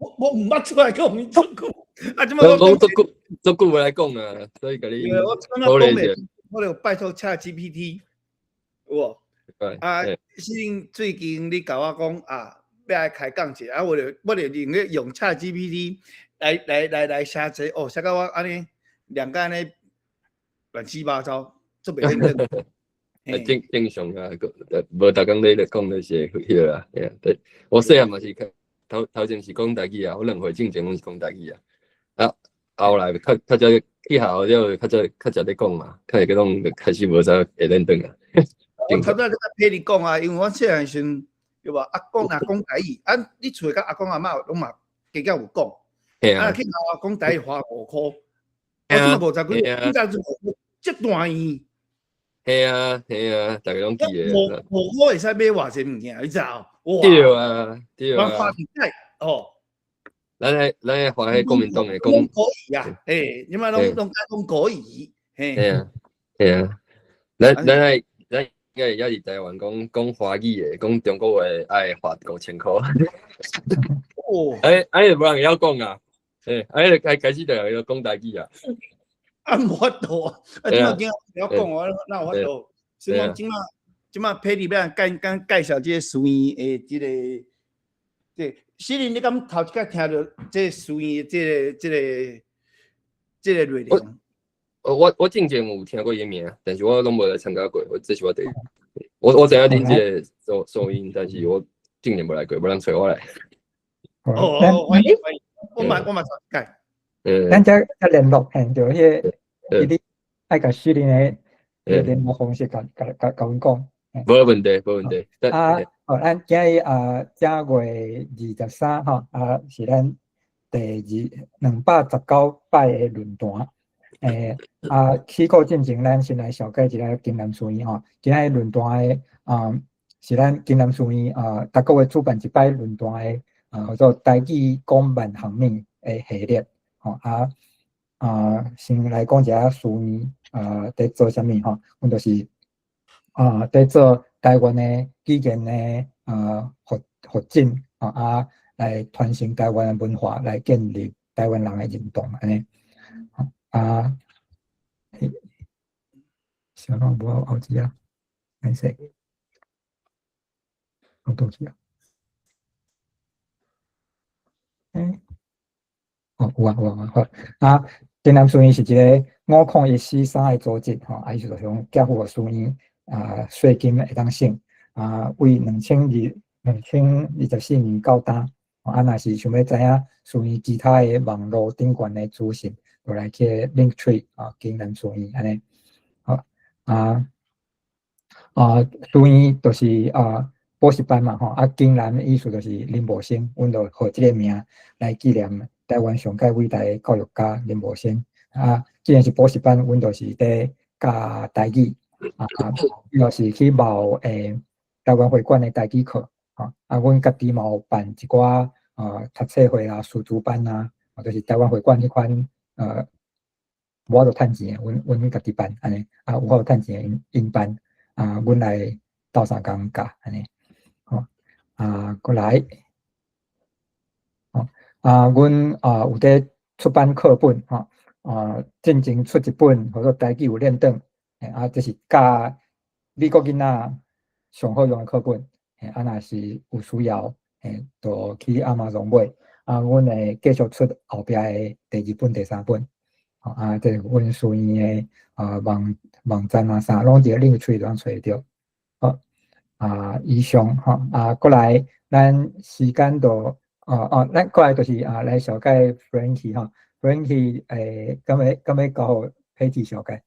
我毋捌出來講足久，啊，這擺我講足久足久無來講啊，所以共你我講袂，我就拜託 ChatGPT，有無？啊，先最近你共我講啊，欲來開講者，啊，我就用咧用 ChatGPT 來寫這，哦，寫甲我按呢兩個按呢亂七八糟，做袂認真。正常啊，無逐工咧咧講那些彼個啊，對，我細漢嘛是頭前是講台語啊，我2歲進前攏是講台語啊，啊，後來較較少去學校了，較少咧講嘛，較會攏開始無啥會認轉啊。我頭拄仔咧替你講啊，因為我細漢時陣對無？阿公若講台語，啊，你厝內佮阿公阿嬤攏嘛加減有講，啊，去學校講台語花5箍，我這馬50幾，以前是5箍，這大圓。係啊係啊，逐家攏記得。5箍會使買偌濟物件，你知無？對啊對啊。花一擺哦。咱彼花彼國民黨的講國語啊，嘿，你嘛攏攏講國語，嘿。係啊係啊，咱應該也佇台灣講華語的，講中國話愛罰5000箍。哦。哎哎，無人會曉講啊，欸，哎，開始就講台語啊。啊，無法度啊！啊，這馬囝會曉講我哪有法度？所以講這馬佩里欲按介紹這個書院的這個，這詩琳，你敢頭一擺聽著這個書院的這個內容？我進前有聽過伊名，但是我攏無來參加過，這是我第一。我知影恁這個收音，但是我進前無來過，無人揣我來。哦，歡迎歡迎，我嘛頭一擺。咱遮較聯絡，嘿，就彼個，你愛共詩琳的聯絡方式，共阮講。無問題，無問題。啊，哦，咱今日啊，正月23吼，啊，是咱第219擺的論壇。啊，起鼓進前，咱先來紹介一下金南書院吼。今仔日論壇的啊，是咱金南書院啊，逐個月主辦一擺論壇的啊，叫做台語講萬項物的系列。吼啊啊，先來講一下書院啊，佇做啥物吼？阮就是啊，佇做台灣的語言的啊發展啊，來傳承台灣的文化，來建立台灣人的認同按呢。啊，小老無後字啊，歹勢，我倒去啊？欸，哦，有啊有啊，好啊。金南書院是一個501C3的組織吼，啊，伊就是講寄付予書院啊，稅金會當省啊，為2024年到今，啊，若是想欲知影書院其他的網路頂懸的資訊，就來去 Linktree 啊，金南書院按呢，好啊啊，書院就是啊補習班嘛吼，啊，金南的意思就是林茂生，阮就號這個名來紀念台灣上蓋偉大的教育家林茂生。啊，既然是補習班，阮就是佇教台語，啊，又是去報台灣會館的台語課，啊，啊，阮家己嘛有辦一寡啊讀冊會啊、師資班啊，就是台灣會館彼款無法度趁錢的，阮家己辦按呢，啊，有法度趁錢的𪜶辦，啊，阮來鬥相共教按呢，好，啊，過來，好，啊，阮啊有佇出版課本，吼。啊，進前出一本，號做台語有練轉，啊，這是教美國囡仔上好用的課本，啊，若是有需要，就去亞馬遜買。啊，阮會繼續出後壁的第二本、第三本。啊，這阮書院的啊網站啊啥，攏佇 Linktree 通揣會著。好，啊，以上吼，啊，過來，咱時間就，哦哦，咱過來就是啊，來紹介 Frankie 吼。Frankie 敢欲交予佩奇紹介？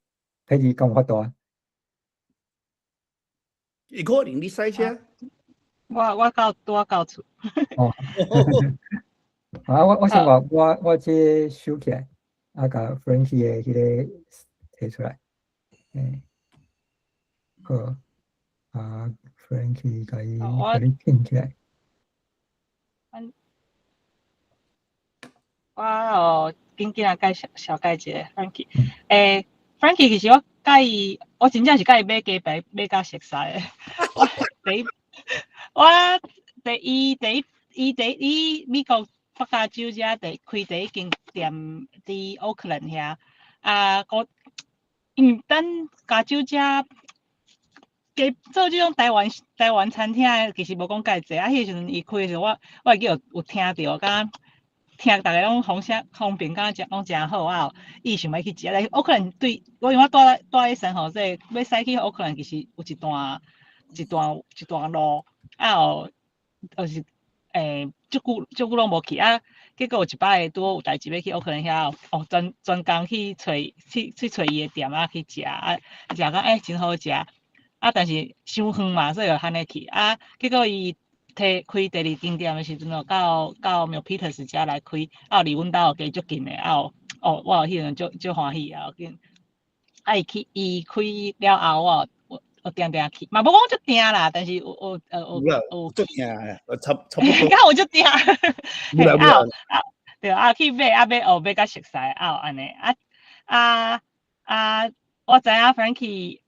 佩奇敢有法度啊？會可能你駛車？我拄仔到厝。哦。啊，我先我這收起來，啊，共 Frankie 的彼个提出來。好，啊，Frankie 共伊拼起來。我哦，緊緊仔介紹紹介一下 Frankie。Frankie 其實我佮伊，我真正是佮伊買雞排買甲熟似的。我第一，我第一第一伊第伊美國北加州遮第開第一間店佇奧克蘭遐，啊，我因為咱加州遮加做這種台灣餐廳的，其實無講蓋濟，啊，彼個時陣伊開的時陣，我會記有聽著，敢聽逐家攏風聲風評，敢若誠攏誠好啊，伊想欲去食，但是奧克蘭對我因為我住佇 San Jose，欲駛去奧克蘭其實有一段路，啊有就是足久足久攏無去啊，結果有一擺拄好有代誌欲去奧克蘭遐，哦，專工去揣伊的店啊去食啊，食甲真好食，啊，但是傷遠嘛，所以就罕咧去啊，結果伊提開第二間店的時陣哦，到 Milpitas 遮來開，啊，離阮兜加足近的，啊哦，我有彼陣足足歡喜啊，緊啊伊去伊開了後，我有定定去，嘛無講足定啦，但是有有有足定，差不多。敢有足定？有啦有啦。啊對啊，去買啊買哦買較熟似啊按呢啊啊啊！我知影 Frankie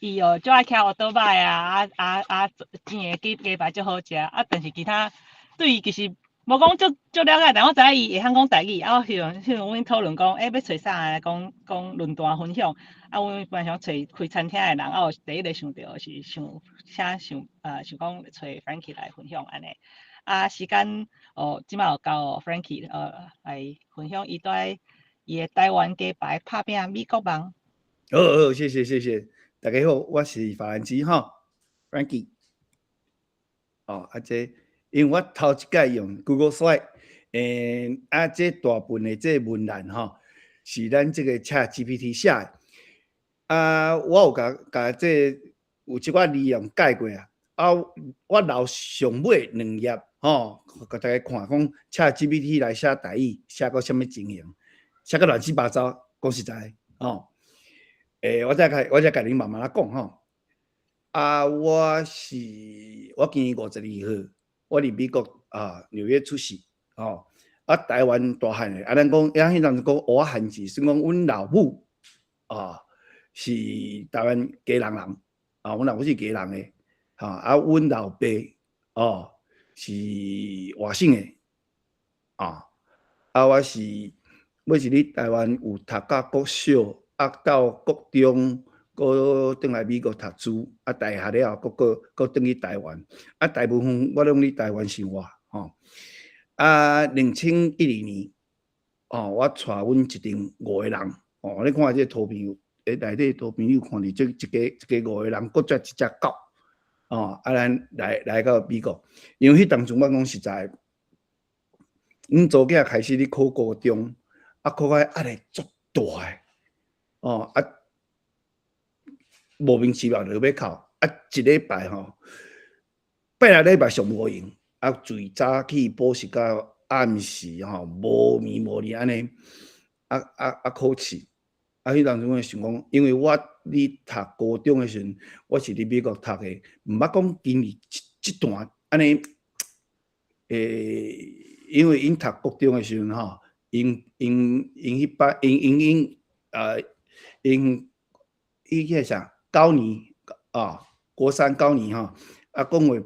伊哦足愛騎歐多擺啊啊啊煎的雞排足好食啊，但是其他對伊其實無講足足了解，但我知影伊會曉講台語啊。我彼陣阮討論講，欲揣啥來講講論壇分享啊？阮本來想揣開餐廳的人啊，我第一個想著是想請想想講揣 Frankie 來分享按呢。啊，時間哦，這擺有交 Frankie 來分享伊對伊的台灣雞排拍拚美國夢。好好，謝謝謝謝，大家好，我是法蘭基哈，Frankie。哦，啊這因為我頭一擺用 Google Slide，啊這大部分的這文案吼，是咱這個 ChatGPT 寫的。啊，我有共共這有一寡內容改過啊。啊，我留上尾兩頁吼，共大家看講 ChatGPT 來寫台語，寫到啥物情形，寫到亂七八糟，講實在，吼。我再共恁慢慢仔講吼。啊，我今年52歲，我佇美國啊紐約出世，吼。啊，台灣大漢的，啊，咱講，遐彼當陣講蚵仔番薯，算講阮老母啊是台灣基隆人，啊，阮老母是基隆的，吼，啊，阮老爸哦是外省的，啊，啊，我是佇台灣有讀到國小，啊，到國中，閣轉來美國讀書，啊，大學了後，閣轉去台灣，啊，大部分我攏佇台灣生活，吼。啊，2012年，哦，我帶阮一陣五個人，哦，你看這個圖片，內底圖片你有看著這一家五個人，閣載一隻狗，哦，啊，咱來到美國，因為彼當陣我講實在，阮查某囝開始咧考高中，啊，考甲壓力足大的，哦，啊，莫名其妙就欲考，啊，一禮拜吼，拜六禮拜上無閒。啊，最早去補習到暗時吼，無眠無慮按呢，啊啊啊考試，啊，彼當陣我想講，因為我佇讀高中的時陣，我是佇美國讀的，毋捌講經歷這段按呢，因為𪜶讀國中的時陣吼，𪜶彼擺𪜶𪜶𪜶𪜶彼個啥高年啊，國三高年吼，啊講話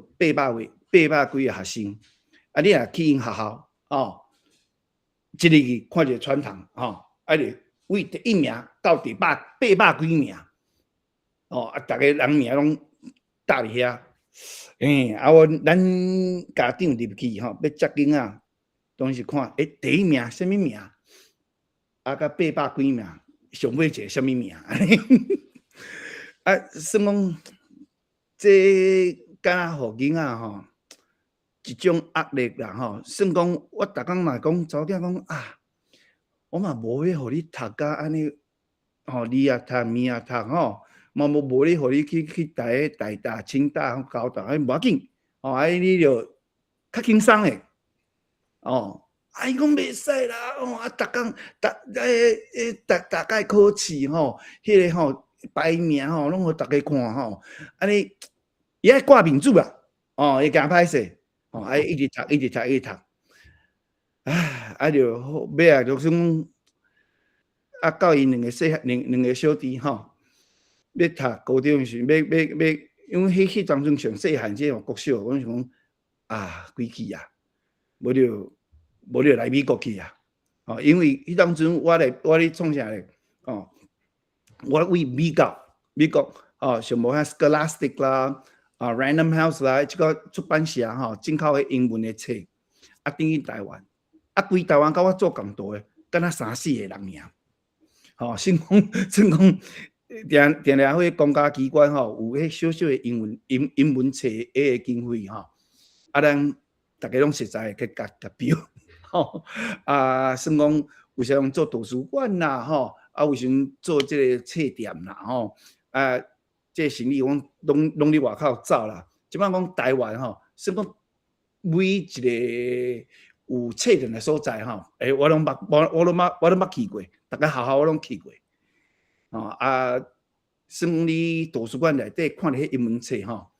800幾個學生，啊，你若去𪜶學校，哦，一入去看一個傳統，吼，啊，就為第一名到第八百幾名，哦，啊，逐個人名攏貼佇遐，啊，咱家長入去吼，欲接囡仔，當時看，第一名啥物名？啊，佮八百幾名，上尾一個啥物名？啊，算講這敢若予囡仔吼一種壓力啦吼，算講我逐工嘛講查某囝講啊，我嘛無欲予你讀甲按呢，吼，字也讀，物也讀吼，嘛無咧予你去台大、清大、交大，無要緊，吼，啊你就較輕鬆的，哦，啊伊講袂使啦，哦啊，逐工逐逐逐擺考試吼，彼個吼排名吼，攏予逐家看吼，按呢伊愛掛面子啦，哦，伊驚歹勢，哦，啊一直讀，一直讀，一直讀，啊，啊就尾仔就算講，啊到𪜶兩個細漢，兩個小弟吼，欲讀高中時，欲欲欲，因為彼當陣上細漢這種國小，阮想講啊，鬼去啊，無就無你就來美國去啊！哦，因為彼當陣我咧我咧創啥咧？哦，我為美國哦，像無遐 Scholastic 啦、啊 Random House 啦，這個出版社吼，進口彼英文的冊，啊，轉去台灣，啊，規台灣佮我做共道的，敢若三四個人爾。吼，算講，定定定彼公家機關吼，有彼小小的英文冊彼個經費吼，啊，咱逐家攏熟似去共共標，吼，啊，算講有時陣做圖書館啦，吼，啊，有時陣做這個冊店啦，吼，啊，這個生意攏攏攏佇外口走啦。這擺講台灣吼，算講每一個有冊店的所在吼，欸，我攏捌，我攏捌去過，逐个學校我攏去過。吼啊，算講你圖書館內底看著彼英文冊吼，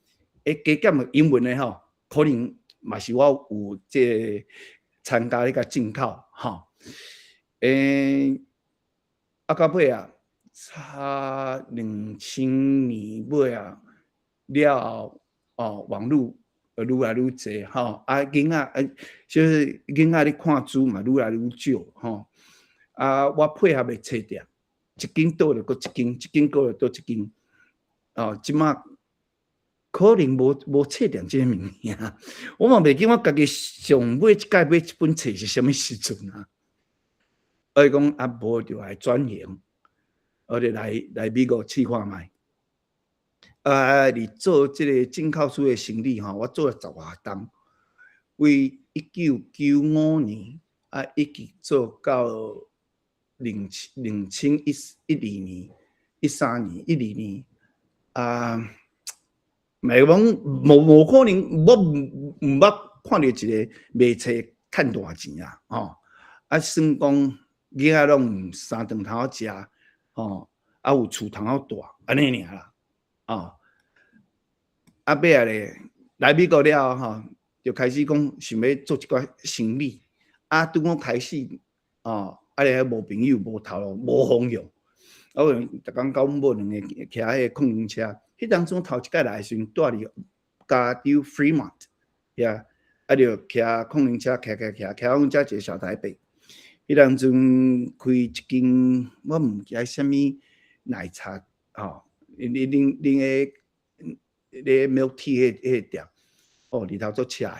欸，加減的英文的吼，可能嘛是我有這個參加彼個進口吼。欸，啊到尾啊，差2000年尾啊了後，哦，網路愈來愈濟吼，啊，囡仔欸，就是囡仔咧看書嘛愈來愈少吼。啊，我配合的冊店，一間倒就閣一間，一間閣就倒一間。哦，這馬可能無冊店這个物件，我嘛袂記我家己上尾一擺買一本冊是啥物時陣啊。所以講啊，無就愛轉型，我就來美國試看覓。啊，佇做這个進口書的生意吼，我做了十外冬，為1995年啊，一直做到2012年、13年、12年啊，袂講無可能，我毋捌看著一个賣冊趁大錢啊，吼！啊，算講囡仔攏有三頓通食，吼，啊有厝通好住，按呢爾啦，哦。啊，尾仔咧來美國了後吼，就開始講想欲做一寡生意，啊，拄好開始，哦，啊咧無朋友、無頭路、無方向，啊，我逐工佮阮某兩个騎彼個礦輪車，彼當陣頭一擺來的時陣，住佇加州 Fremont，遐，啊，就騎礦輪車騎騎騎騎到阮遮一个小台北。彼當陣開一間，我毋記得啥物奶茶，吼，啉啉个咧 milk tea 彼個店，哦，裡頭足車的，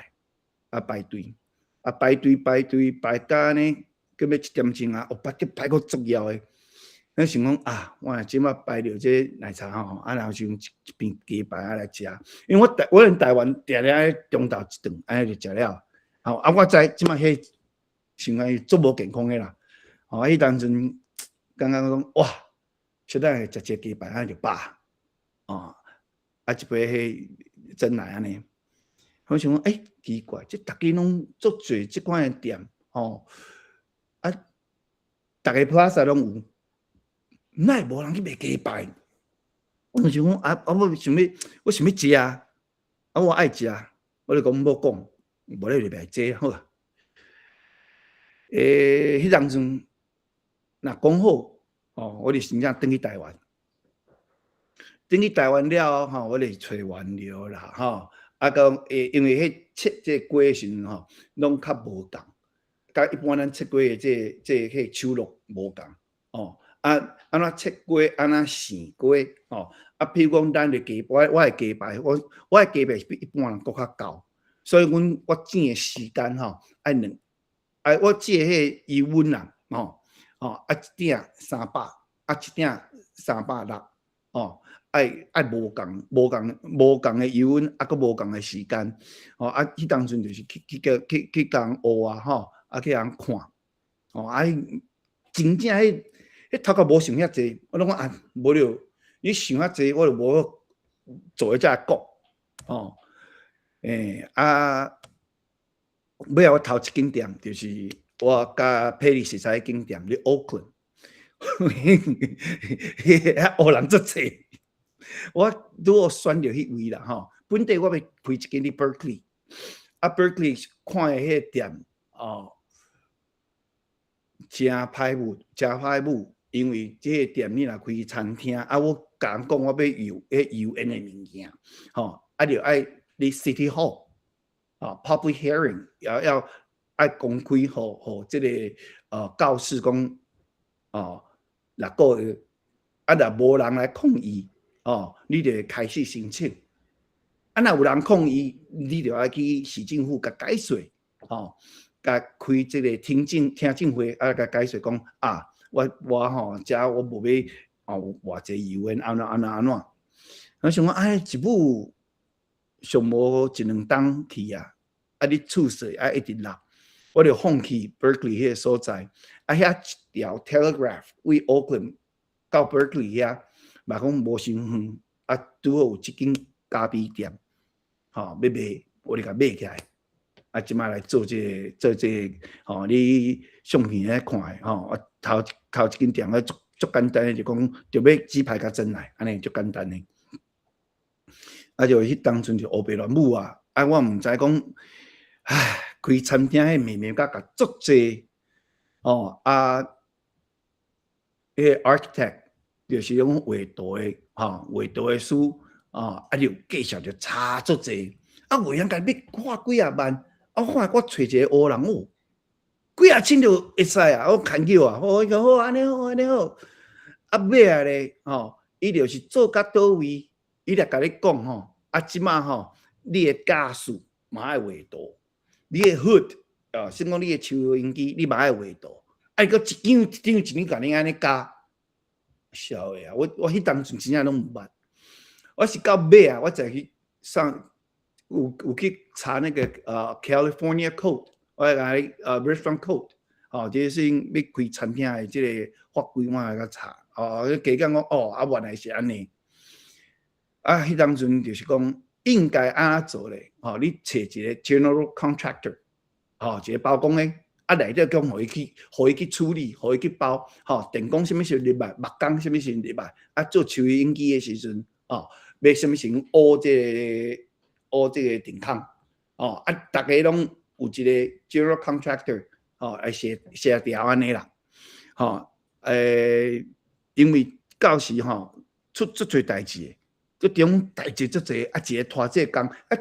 啊排隊，啊排隊排隊排到按呢，到尾一點鐘啊，哦排隊排閣足枵的。咱想講啊，我若這擺排著這奶茶吼，啊然後就用一邊雞排啊來食，因為我佇台灣定定中晝一頓，按呢就食了。吼啊，我知這擺彼想講伊足無健康的啦。吼啊，彼當陣感覺講哇，實在食一個雞排按呢就飽，哦，啊一杯彼珍奶按呢。我想講，欸，奇怪，這逐家攏足濟這款的店，吼，啊，逐个 plaza 攏有。哪會無人去賣雞排？我就想講啊，啊，我想欲食啊，我愛食，我就共阮某講，無你就賣這好啊。欸，彼當陣若講好，哦，我就真正轉去台灣。轉去台灣了後，吼，我就揣原料啦，吼，啊，講欸，因為彼切這個雞的時陣吼，攏較無仝，佮一般咱切雞的這彼手路無仝，哦。啊，按怎切雞，按怎生雞，吼，啊，譬如講咱的雞，我的雞排，我的雞排是比一般人閣較厚，所以阮我煎的時間吼，愛兩，啊，我煎的彼個油溫啊，吼，吼，啊一鼎300，啊一鼎360，吼，愛無仝的油溫，啊閣無仝的時間，吼，啊，彼當陣就是去共人學啊，吼，啊去人看，吼，啊，真正彼。彼頭殼無想遐濟，我攏講啊，無就你想遐濟，我就無做才會講，吼，欸啊，尾仔我頭一間店就是我佮佩里熟似彼間店佇 Oakland，遐烏人足濟，我拄好選著彼位啦，吼，本底我欲開一間佇 Berkeley，啊 Berkeley 看的彼個店，哦，誠歹舞，誠歹舞。因為這个店你若開餐廳，啊，我共人講我欲用彼油煙的物件，吼，啊，就愛佇 City Hall，啊，public hearing，要愛公開，予這个告示講，哦，6個月，啊，若無人來抗議，哦，你就會開始申請。啊，若有人抗議，你就愛去市政府共解說，吼，共開這个聽證會，啊，共解說講啊，我吼，遮我無欲哦，偌濟油煙，按怎按怎按怎。我想講，哎，一舞上無一兩冬去啊，啊，你厝稅愛一直落，我就放棄 Berkeley 彼个所在，啊，遐一條 Telegraph 為 Oakland 到 Berkeley 遐，嘛講無傷遠，啊，拄好有這間咖啡店，吼，欲賣，我就共買起來，啊，這擺來做這个做這个，吼，你相片咧看的，吼，啊，頭一間店啊，足足簡單的，就講就欲雞排共蒸來，按呢足簡單的。啊，就彼當陣就烏白亂舞啊！啊，我毋知講，唉，開餐廳彼眉眉角角足濟，哦，啊，彼个 architect 就是種畫圖的，吼，畫圖的師，哦，啊，就介紹就差足濟，啊，有人共你花幾仔萬，啊，我看我揣一个烏人哦，幾仔千就會使啊，我牽叫啊，好，伊講好，按呢好，按呢好，啊，尾仔咧，吼，伊就是做甲佗位。伊來共你講吼，啊，這擺吼，你的家私嘛愛畫圖，你的 hood 啊，算講你的抽油煙機，你嘛愛畫圖，啊，閣一張一張一張共你按呢加，痟的啊！我彼當陣真正攏毋捌，我是到尾啊，我才去上有去查那個California Code，我來Restaurant Code，哦，這個是欲開餐廳的這個法規，我來共查，哦，加減講，哦，啊，原來是按呢。啊，彼當陣就是講應該按怎做咧？吼，你揣一个 general contractor，吼，一个包工的，啊，內底講予伊去處理，予伊去包，吼，電工啥物時陣入來，木工啥物時陣入來，啊，做抽油煙機的時陣，哦，欲啥物時陣挖這個電孔，哦，啊，逐家攏有一个 general contractor，吼，來協調按呢啦，吼，因為到時吼出足濟代誌的。這種代誌足濟，啊，一个拖這個工，啊，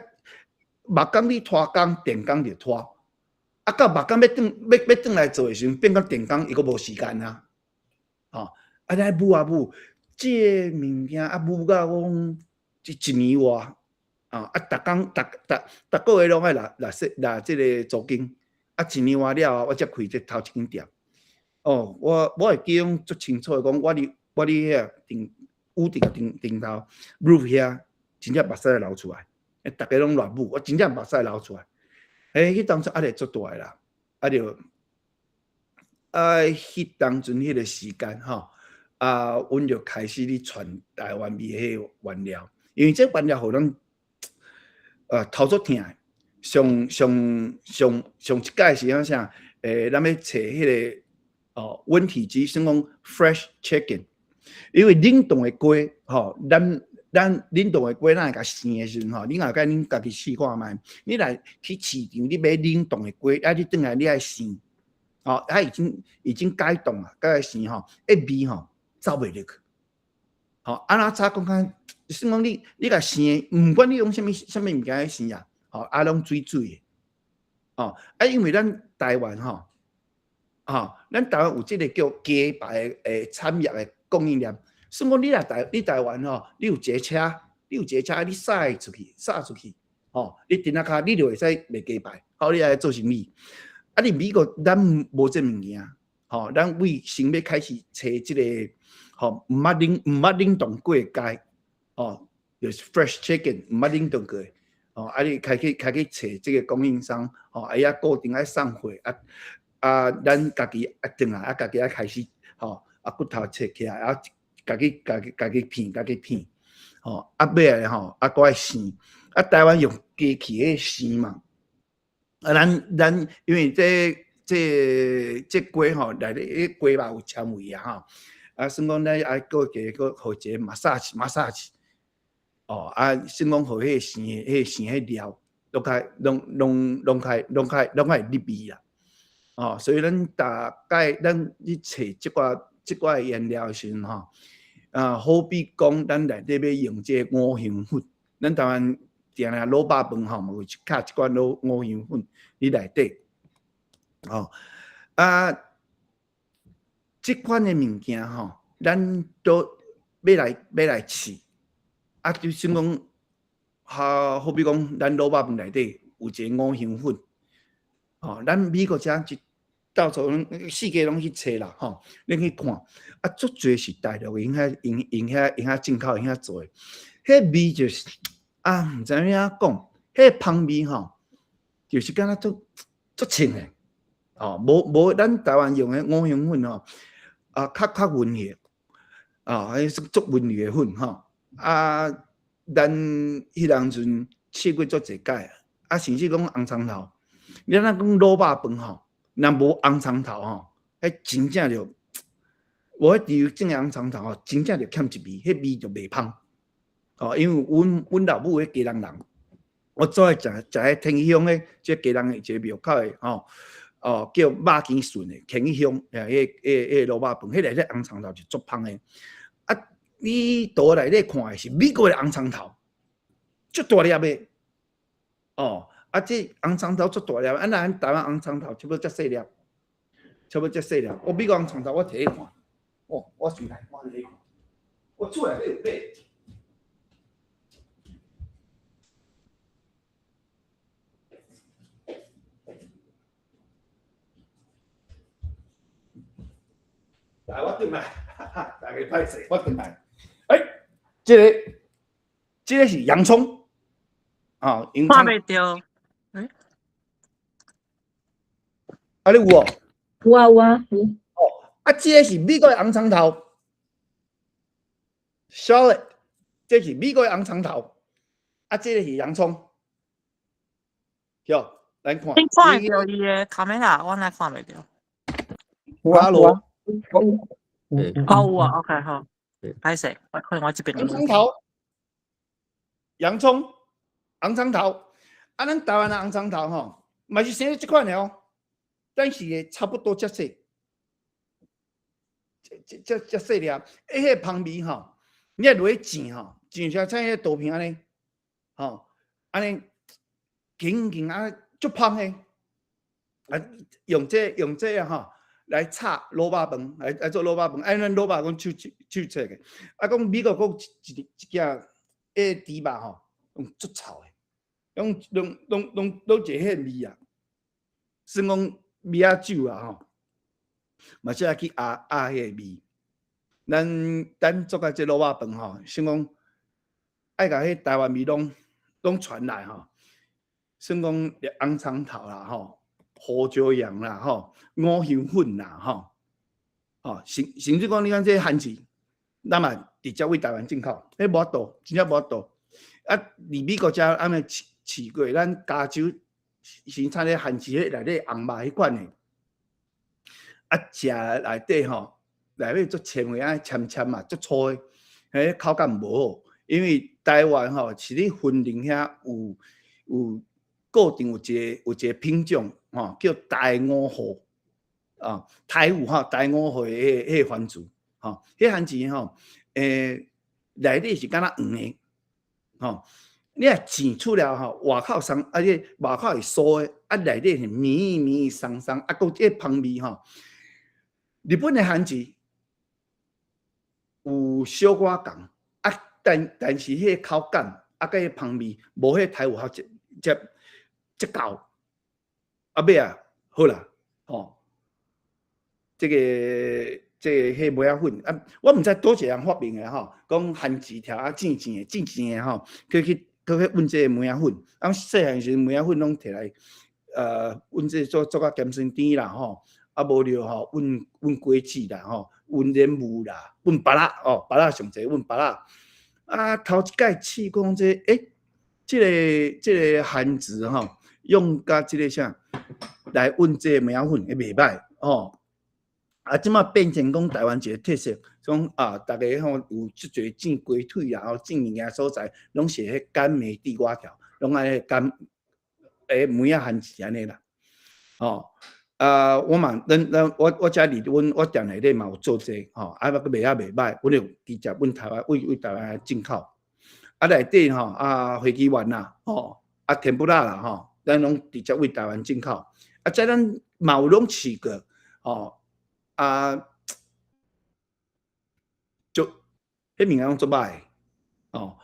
木工你拖工，電工就拖，啊，到木工欲轉欲欲轉來做的時陣，變甲電工伊閣無時間啊，吼，啊，咧舞啊舞，這个物件啊舞到講一年外，啊，啊，逐工逐逐逐個月攏愛納納稅納這个租金，啊，一年外了後，我才開這頭一間店。哦，我會記講足清楚的講，我佇遐頂屋頂頂頂頭 roof 遐，真正目屎流出來，逐家攏亂舞，我真正目屎流出來。欸，彼當陣壓力足大的啦，啊就啊，彼當陣彼个時間吼，啊，阮就開始咧傳台灣味彼个原料，因為這原料予咱頭足疼的。上上上上一擺是講啥？咱欲揣彼个哦，溫體雞，算講 fresh chicken，因為冷凍的雞吼，咱冷凍的雞，咱會共生的時陣吼，你若共恁家己試看覓，你來去市場，你買冷凍的雞，啊，你轉來你愛生，吼，啊已經解凍啊，閣來生吼，彼味吼走袂入去，吼，啊怎早講較，算講你共生的，毋管你用啥物啥物物件去生啊，吼，啊攏水水的，吼，啊因為咱台灣吼，吼，咱台灣有這个叫雞排的產業的供應鏈。算講你若台你台灣吼，你有一个車，你有一个車，你駛出去，駛出去，吼，你佇那跤你就會使賣雞排，好，你來做生意。啊，你美國咱無這物件，吼，咱為先欲開始揣這个，吼，毋捌冷凍過的雞，吼，就是 fresh chicken，毋捌冷凍過的，吼，啊，你開去揣這个供應商，吼，啊，遐固定愛送貨，啊啊，咱家己啊轉來，啊，家己愛開始，吼，啊骨頭切起來，啊，家己片，家己片，吼，啊尾仔吼，啊閣愛生，啊台灣用機器咧生嘛，啊咱因為這雞吼內底彼雞肉有纖維啊吼，啊算講咱愛閣加閣予一个 massage massage，哦啊算講予彼个生的彼个生彼料，攏較會入味啦，哦，所以咱大概咱去揣這寡原料的時陣吼，啊好比講咱內底欲用這个五香粉，咱台灣定定滷肉飯吼，嘛有一卡一罐滷五香粉佇內底。吼啊，這款的物件吼，咱都欲來試，啊，就算講，哈，好比講，咱滷肉飯內底有一个五香粉，吼，咱美國遮一到處攏四界攏去揣啦，吼，恁去看，啊，足濟是大陸𪜶遐𪜶𪜶遐𪜶遐進口𪜶遐做的，彼味就是啊，毋知影按怎講，彼芳味吼，就是敢若足足清的，哦，無無咱台灣用的五香粉吼，啊，較較溫的，啊，彼是足溫的粉吼，啊，咱彼當陣試過足濟擺，啊，甚至講紅蔥頭，你若講滷肉飯吼，若無紅蔥頭吼，彼真正就無彼豬種的紅蔥頭吼，真正就欠一味，彼味就袂芳。哦，因為阮阮老母彼基隆人，我最愛食食彼天氣鄉的這基隆的一個廟口的吼，哦，叫肉羹順的天氣鄉，彼彼彼滷肉飯，彼內底紅蔥頭是足芳的。啊，你圖內底看的是美國的紅蔥頭，足大粒的，哦，啊，這紅蔥頭足大粒，啊，若咱台灣紅蔥頭差不多遮細粒，差不多遮細粒。我美國紅蔥頭我摕去看，哦，我隨來，我摕去看，我厝內底有買。來，我轉來，大家歹勢，我轉來。欸，這个，這个是洋蔥，啊，洋蔥。看袂著。欸？啊，你有無？有啊有啊有。哦，啊，這个是美國的紅蔥頭，shallot，這是美國的紅蔥頭，啊，這个是洋蔥，哟，來看。你看會著伊的卡梅拉，我哪看袂著？有啊有啊。哦，有啊，OK 好。歹勢，我可能我這邊。洋蔥頭，洋蔥，紅蔥頭，啊，咱台灣的紅蔥頭吼，嘛是生這款的哦，但是會差不多遮細，這這這細粒，欸，彼個芳味吼，你若落去煎吼，煎成像彼個豆皮按呢，吼，按呢緊緊啊，足芳的，啊，用這用這吼。來炒滷肉飯，來來做滷肉飯，按咱滷肉講手手切的，啊，講美國閣一一件彼豬肉吼，用足臭的，攏攏攏攏攏一彼味啊，算講米仔酒啊吼，嘛是愛去壓壓彼個味。咱咱做甲這滷肉飯吼，想講愛共彼台灣味攏攏傳來吼，算講紅蔥頭啦吼。胡椒鹽啦，吼，五香粉啦，吼，吼，甚甚至講你看這番薯，咱嘛直接為台灣進口，彼無法度，真正無法度。啊，佇美國遮按呢試試過，咱加州生產的番薯，彼內底紅肉彼款的，啊，食內底吼，內底足纖維，按纖纖嘛，足粗的，彼口感無好。因為台灣吼是咧雲林遐有有固定有一个有一个品種。吼，叫台五號啊，台五吼，台五號的彼彼个番薯，吼，彼番薯吼，欸，內底是敢若黃的，吼，你若煎出來吼，外口鬆，啊，這外口是酥的，啊，內底是綿綿鬆鬆，啊，閣這芳味吼。日本的番薯有小可仝，啊，但但是彼个口感，啊，佮彼芳味，無彼台五號這這這厚。啊尾啊，好啦，吼，這個這個彼麥仔粉啊，我毋知佗一個人發明的吼，講番薯條啊，煎煎的，煎煎的吼，閣去閣去搵這個麥仔粉，啊，細漢時麥仔粉攏摕來，搵這個做做較鹹酸甜啦吼，啊無就吼，搵搵果子啦吼，搵蓮霧啦，搵芭樂哦，芭樂上濟，搵芭樂。啊，頭一擺試講這個，欸，這個這個番薯吼。用佮這个啥來搵這個麥仔粉，會袂歹吼。啊，這馬變成講台灣一個特色，講啊，逐家吼有足濟煎雞腿啊，吼煎物件所在，攏是彼乾梅地瓜條，攏愛乾欸梅仔番薯按呢啦。吼啊，我嘛，咱咱我我遮佇阮我店內底嘛有做這個吼，啊，閣賣也袂歹，阮就直接阮台灣為為台灣進口。啊，內底吼啊，花枝丸啦，吼啊，甜不辣啦，吼。咱攏直接為台灣進口，啊，這咱嘛有攏試過，吼啊，就彼物件攏足歹，哦，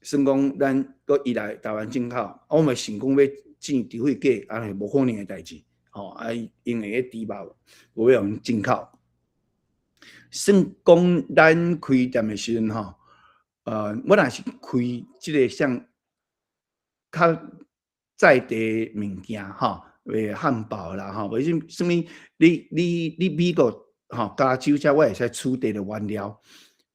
算講咱閣依賴台灣進口，我嘛想講欲煎豬血粿，啊是無可能的代誌，吼啊，因為彼豬肉無欲用進口。算講咱開店的時陣吼，我若是開這个像較在地物件吼，賣漢堡啦吼，或者啥物，你美國吼加州遮我會使取得的原料，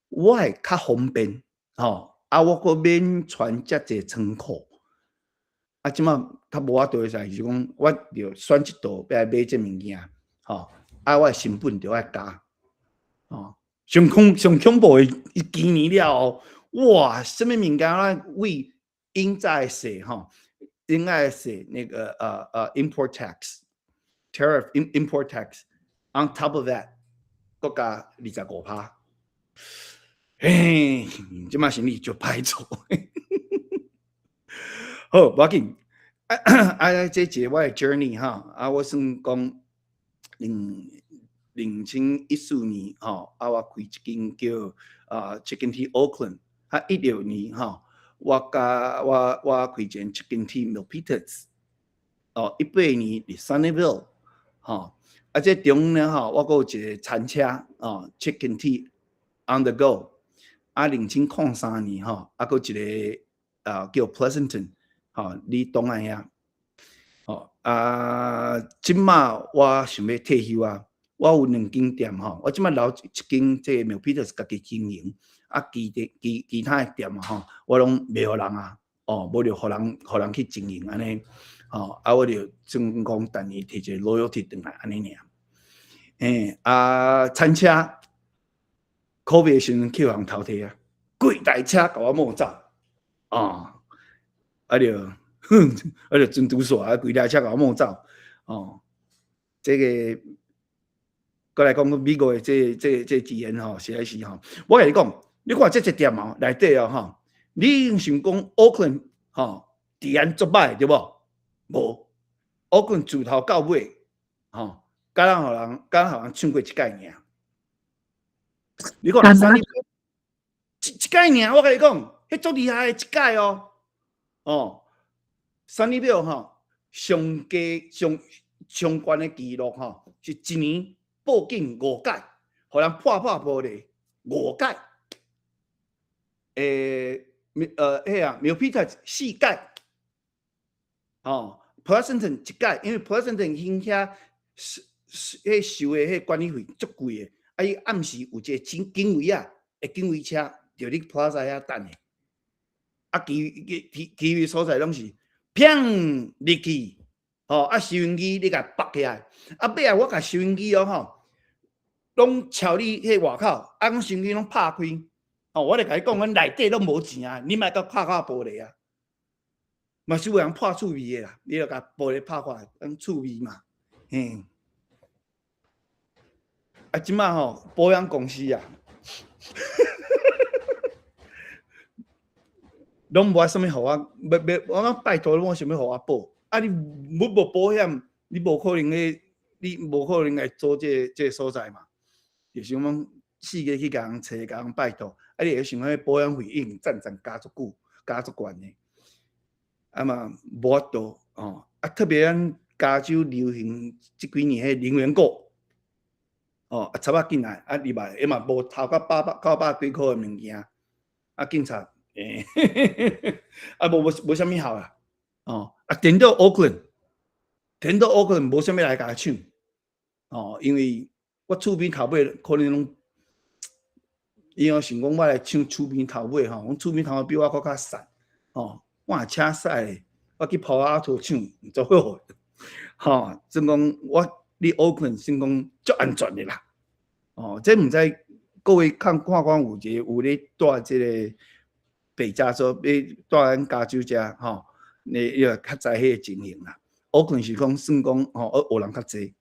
我會較方便吼，啊，我閣免傳遮濟倉庫。啊，這馬較無法度的是講，我著選一道欲來買這物件，吼，啊，我的成本著愛加，吼，上恐怖的，伊今年了後，哇，啥物物件咱為應在稅吼，應該稅那個import tax，tariff import tax on top of that，閣加25%，嘿，這馬生意就歹做。好，無要緊，啊啊，這一個我的 journey 哈，啊，我算講2014年吼，啊，我開一間叫啊 Chicken Tea Oakland，啊，16年吼，我開一間 Chicken Tea Milpitas，哦，18年佇 Sunnyvale，吼，啊，這中呢吼，我閣有一個餐車哦，Chicken Tea on the go，啊，2003年吼，啊，閣一個啊叫 Pleasanton，吼，佇東岸遐，吼，啊，這馬我想欲退休啊。我有兩間店吼，我這馬留一間這個 Milpitas 家己經營，啊，其他的店吼，我攏賣予人啊，哦，無就予人去經營按呢，吼，啊，我就算講逐年提一個 royalty 轉來按呢爾。欸，啊，餐車，COVID 的時陣去予人偷提啊，規台車共我摸走，哦，啊著，哼，啊著真拄煞啊，規台車共我摸走，哦，這個。閣來講美國的這治安吼，實在是吼，我共你講，你看這一店哦，內底哦吼，你想講 Oakland 吼治安足歹對無？無，Oakland 自頭到尾吼，敢若予人搶過一擺爾。你看，一擺爾，我共你講，彼足厲害的一擺哦，哦，Sunnyvale 吼，上低上上懸的紀錄吼，是一年報警五擺，予人破玻璃五擺。欸，彼啊，Milpitas 四擺，哦，Pleasanton 一擺，因為 Pleasanton 因遐是彼收的彼管理費足貴的，啊，伊暗時有一個警衛啊，的警衛車佇咧 Plaza 遐等的，啊，其餘所在攏是砰入去，吼，啊，收音機你共拔起來，啊，尾仔我共收音機哦吼，攏敲佇彼外口，啊，講收音機攏拍開，哦，我咧共你講，阮內底攏無錢啊，你莫閣拍破玻璃啊，嘛是有人破趣味的啦，你著共玻璃拍破，當趣味嘛，嘿。啊，這馬吼保險公司啊，攏無愛啥物予我，欲欲，我講拜託，攏無想欲予我保。啊，你無保險，你無可能去，你無可能來租這個所在嘛。就是講四界去共人揣，共人拜託。啊，你會想講保險費已經佔佔加足久，加足懸的。啊嘛無法度哦。啊，特別咱加州流行這幾年彼零元購。哦，啊，插仔進來，啊，入來，伊嘛無偷甲八百九百幾箍的物件，啊，警察，欸，啊，無啥物效啦，哦，啊，顛倒 Oakland，顛倒 Oakland 無啥物來共我搶，哦，因為我厝邊頭尾可能攏，伊若想講我來搶厝邊頭尾吼，阮厝邊頭尾比我閣較散，哦，我若車駛咧，我去 Palo Alto 搶就好，吼，算講我。佇 Oakland 算講足安全的啦，哦，這毋知各位看看看有一個有咧蹛這個北加州，咧蹛咱加州遮吼，你你較知彼個情形啦。Oakland 是講算講吼，黑人較濟，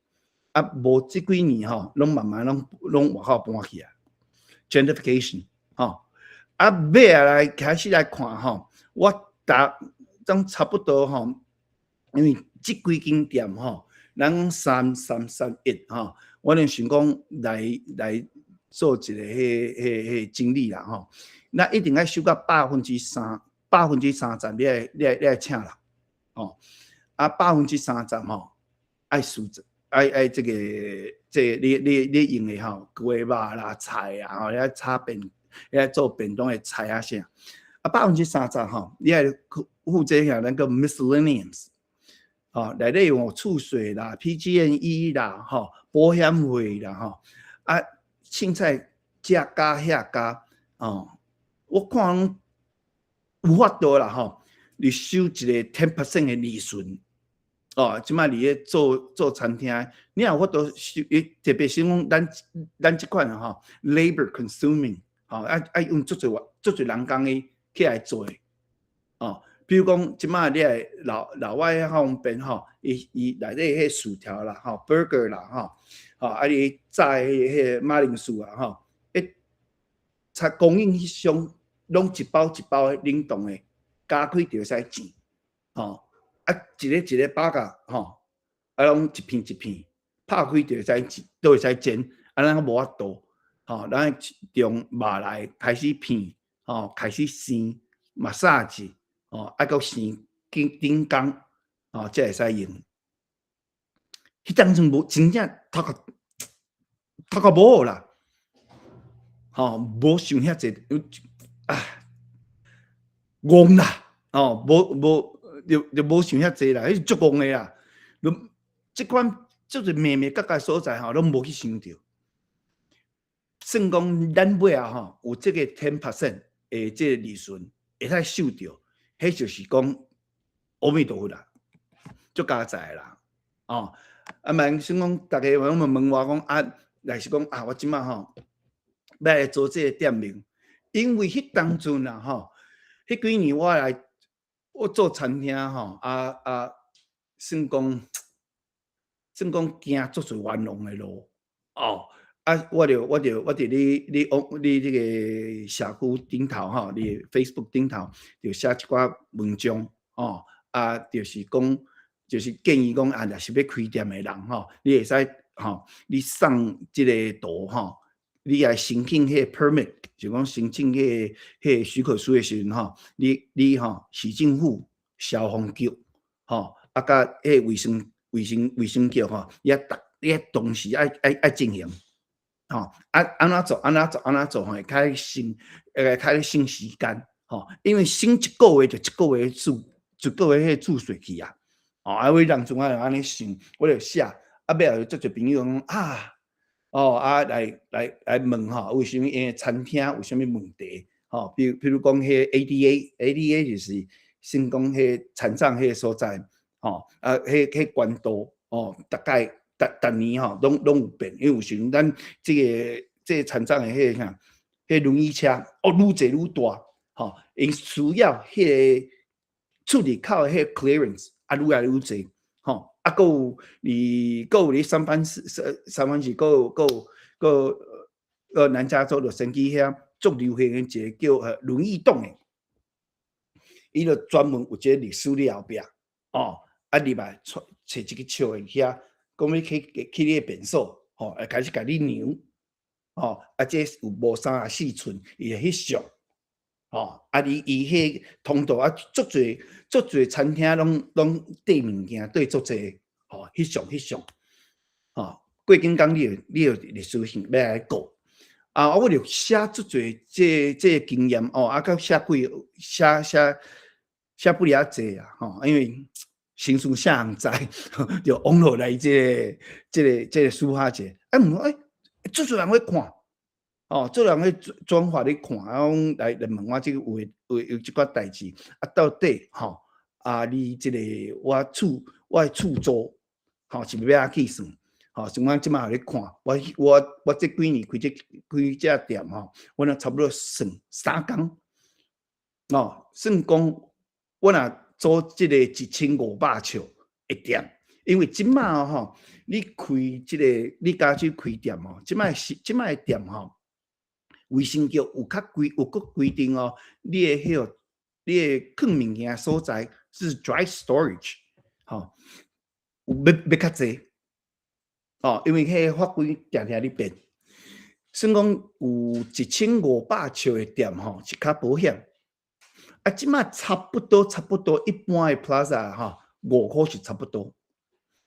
啊，無這幾年吼，攏慢慢攏外口搬去啊，gentrification 吼，啊，尾仔來開始來看吼，我逐總差不多吼，因為這幾間店吼。咱講三三三一吼，我咧想講來來做一個彼彼彼整理啦吼，那一定愛收到百分之三，30%，你愛請人，吼，啊百分之三十吼，愛輸愛愛這個這個你你用的吼，雞肉啦、菜啊，吼，你愛炒便，你愛做便當的菜啊啥，啊百分之三十吼，你愛負責遐咱個 miscellaneous，吼，內底有厝稅啦、PG&E 啦、吼，保險費啦、吼，啊，凊彩這加遐加，哦，我看有法度啦，吼，你收一個 10% 的利潤，哦，這擺佇咧做做餐廳，你若有法度收，特別是講咱咱這款吼，labor consuming，吼，愛愛用足濟足濟人工的起來做，哦，比如講這擺你來老老外較方便吼，伊伊內底彼薯條啦，吼，burger 啦，吼，吼，啊你炸彼彼個馬鈴薯啊，吼，欸，才供應商攏一包一包的冷凍的，加開就會使錢，吼，啊一个一個包甲，吼，啊攏一片一片，拍開就會使都會使煎，啊咱無法度，吼，咱從肉來開始片，吼，開始生，massage，吼，啊閣生頂頂工，吼，才會使用。彼當陣無真正頭殼頭殼無好啦，吼，無想遐濟，啊，戇啦，吼，無無就就無想遐濟啦，彼是足戇的啦。攏這款足濟眉眉角角所在吼，攏無去想著。算講咱尾仔吼有這個 10% 的這個利潤會使收著，彼就是講阿彌陀佛啦，足佳哉啦，哦。啊，萬想講，逐家攏問問我講啊，若是講啊，我這擺吼欲來做這個店面，因為彼當陣啊吼，彼幾年我來我做餐廳吼，啊啊，算講算講行足濟冤枉的路，哦，啊，我就我就我佇你你你這個社區頂頭吼，你 Facebook 頂頭就寫一寡文章，哦，啊，就是講。就是建議講啊，若是欲開店的人吼，你會使吼，你送這個圖吼，你來申請彼個 permit，就講申請彼個彼個許可書的時陣吼，你你吼市政府消防局吼，啊佮彼個衛生衛生衛生局吼，你愛逐你愛同時愛愛愛進行，吼啊按怎做按怎做按怎做吼，會較省會較省時間吼，因為省一個月就一個月注一個月彼個注稅去啊。哦，啊，我當陣我就按呢想，我就寫，啊，尾後有足濟朋友講啊，哦，啊，來來來問吼，有啥物因餐廳有啥物問題？吼，比比如講彼個 ADA，ADA 就是先講彼個殘障彼個所在，吼，啊，彼彼懸度，哦，逐擺逐逐年吼，攏攏有變，因為有時陣咱這個這個殘障的彼個啥，彼個輪椅車，哦，愈濟愈大，吼，𪜶需要彼個出入口的彼個 clearance。啊，愈來愈濟，吼！啊，閣有佇閣有佇三藩市、三三藩市，閣有閣有閣閣南加州洛杉磯遐足流行的一個叫呃輪椅擋的，伊就專門有一個律師佇後壁，哦，啊入來揣揣一个笑的遐，講欲去去你的便所，吼，會開始共你量，吼，啊，這有無34寸，伊會翕相。吼，啊！伊伊彼通道啊，足濟足濟餐廳攏攏綴物件，綴足濟，吼，翕相翕相，吼，過幾工你會你會律師信欲來告，啊！我就寫足濟這這個經驗哦，啊，閣寫幾寫寫寫不了濟啊，吼，因為先事啥人知，就網路來這個這個這個抒發者，啊，毋過欸，足濟人咧看。哦，足濟人咧轉發咧看，啊，講來來問我這個有有有這寡代誌，啊，到底吼，啊，你這個我厝我的厝租，吼，是欲按怎計算？吼，像我這擺咧看，我我我這幾年開這開這店吼，我若差不多算三工，哦，算講我若租這個1500尺的店，因為這擺吼，你開這個你加州開店吼，這擺是這擺的店吼。衛生局有較規有閣規定哦，你的彼個你的囥物件所在是 dry storage，吼，有欲欲較濟，哦，因為彼個法規定定咧變，算講有1500尺的店吼是較保險。啊，這馬差不多差不多，一般的 plaza 吼5塊是差不多。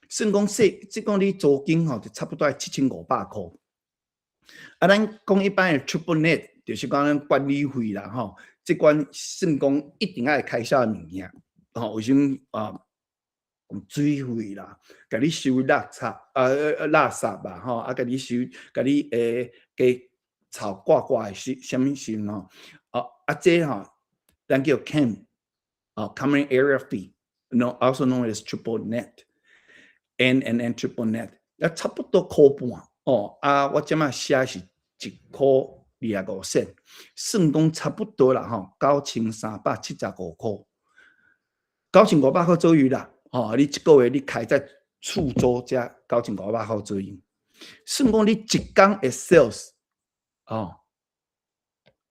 算講說，這講你租金吼就差不多愛7500塊。啊，咱講一般的 triple net，就是講咱管理費啦吼，這款算講一定愛開銷的物件，吼，為啥物啊？水費啦，共你收垃圾啊，垃圾吧，吼，啊，共你收，共你加臭掛掛的是啥物時吼？啊啊，這吼，咱叫 CAM，啊，Common Area Fee，no also known as triple net，N N N triple net，啊，差不多箍半，哦，啊，我這馬寫是1箍25仙，算講差不多啦，吼，9375塊，9500塊左右啦。吼，你一個月你開在厝租才9500塊左右，算講你一工的 sales，哦，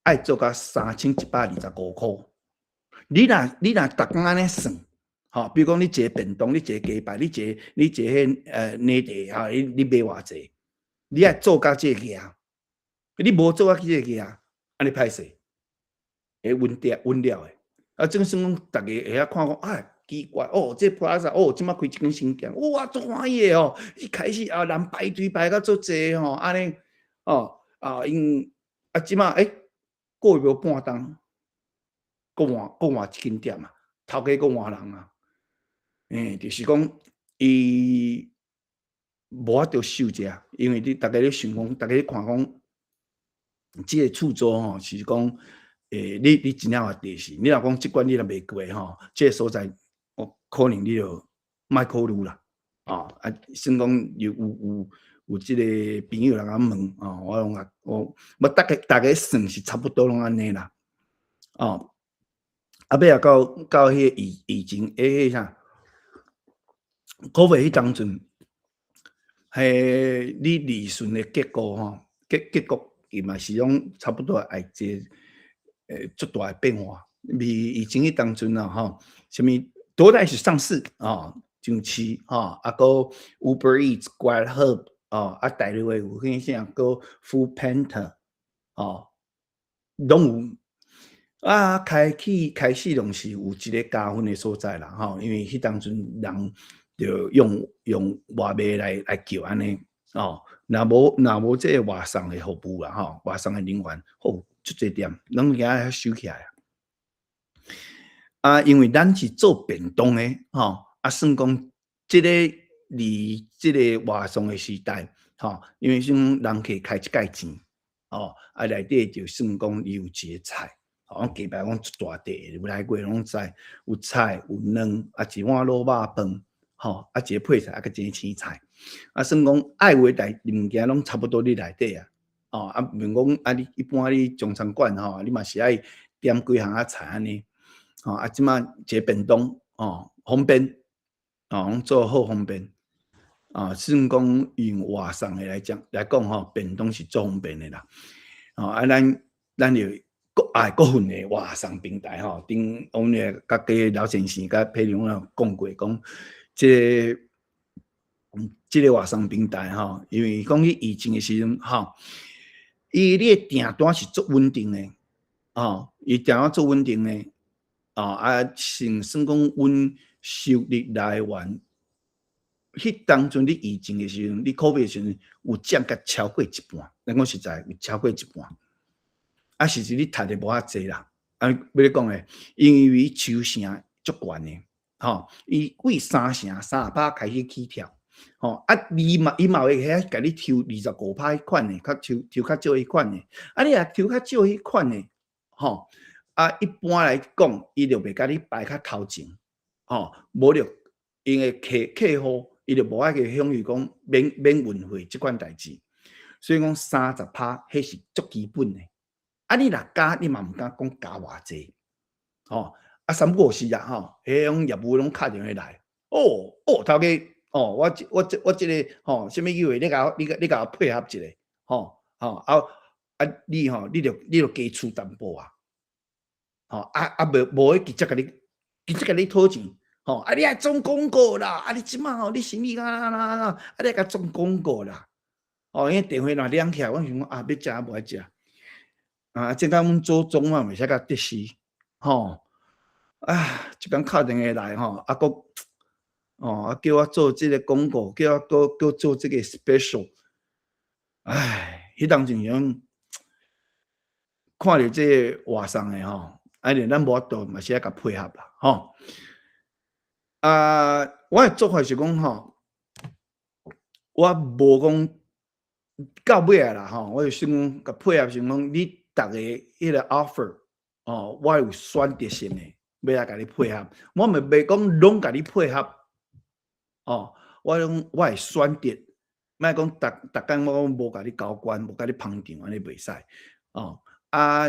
愛做到3125塊。你若逐工按呢算，吼，比如講你一个便當，你一个雞排，你一個彼奶茶，吼，你賣偌濟？你愛做到這個額，你無做到這個額，按呢歹勢，會穩掉穩了的。啊，正算講逐家會曉看講，啊，奇怪哦，這 plaza 哦，這馬開一間新店，哇，足歡喜的哦！一開始啊，人排隊排到足濟吼，按呢哦啊，𪜶啊，這馬欸，過無半冬，閣換閣換一間店啊，頭家閣換人啊，欸，就是講伊無法度守這，因為你逐家咧想講，逐家咧看講，這个厝租吼是講，欸，你真正有地勢，你若講這關你若袂過吼，這个所在。可能你就莫考慮啦，啊啊，算講有這個朋友來共問，哦，我攏共我逐家逐家算是差不多攏按呢啦，哦，啊，尾仔到彼個疫情，欸，彼啥，COVID 彼當陣，彼你利潤的結構吼，結局伊嘛是攏差不多愛一個足大的變化。比疫情彼當陣啊，吼，啥物 DoorDash 上市啊，上市吼，啊，閣 Uber Eats、Grubhub 哦，啊，大陸的有彼啥閣 Foodpanda 哦，攏有。啊，開始攏是有一個加分的所在啦，吼，因為彼當陣人就用外賣來叫按呢，哦，若無這個外送的服務啦，吼，外送的人員，吼，足濟店攏共遐收起來啊。啊，因為咱是做便當的，吼，啊，算講這個佇這個外送的時代，吼，因為算人客開一蓋錢，哦，啊，內底就算講伊有一個菜，吼，雞排攏一大塊，有來過攏知，有菜有卵，啊，一碗滷肉飯，吼，啊，一個配菜，啊，閣一個青菜，啊，算講愛有的代物件攏差不多佇內底啊，哦，啊，免講啊，你一般你中餐館吼，你嘛是愛點幾項仔菜按呢。吼，啊，這馬一個便當，哦，方便，哦，攏做好方便，啊，算講用外送的來講吼，便當是足方便的啦。哦，啊，咱就國愛國份的外送平台吼，頂阮的家己老先生佮佩蓉有講過，講這个這个外送平台吼，因為講去疫情的時陣吼，伊你的訂單是足穩定的，哦，伊訂單足穩定的。哦，啊，算講阮收入來源，彼當陣你疫情的時陣，你 COVID 的時陣有降甲超過一半，咱講實在有超過一半。啊，實際你趁的無遐濟啦。啊，欲咧講的，因為抽成足懸的，吼，伊對三成30趴開始起跳，吼，啊，伊嘛伊嘛會遐共你抽25趴彼款的，較抽較少彼款的，啊，你若抽較少彼款的，吼，啊，一般來講，伊就袂共你排較頭前，吼，無就𪜶的客戶，伊就無愛去享受講免運費這款代誌，所以講30趴，彼是足基本的。啊，你若加，你嘛毋敢講加偌濟，吼，啊，三不五時啊，吼，彼種業務攏敲電話來，哦哦，頭家，哦，我這個吼，啥物機會，你共我配合一下，吼吼，啊啊，你吼，你著加出淡薄啊，吼，啊啊，無無去直接共你討錢，吼，啊你愛裝廣告啦，啊你這馬吼你生意啊啦啦啦，啊你愛共裝廣告啦，哦，因為電話若響起來，我想講啊，欲食無愛食，啊，這工阮祖宗嘛袂使共得失，吼，啊，一工敲電話來吼，啊閣，哦，啊叫我做這個廣告，叫我閣閣做這個 special，唉，彼當陣時看著這個外送的吼，啊，連咱無法度嘛是愛共配合啦，吼。啊，我的做法是講吼，我無講到尾仔啦吼，我就想講共配合，想講你逐个彼個 offer 哦，我有選擇性的欲來共你配合，我嘛袂講攏共你配合，哦，我講我會選擇，莫講逐逐工我講無共你交關，無共你捧場，按呢袂使，哦，啊，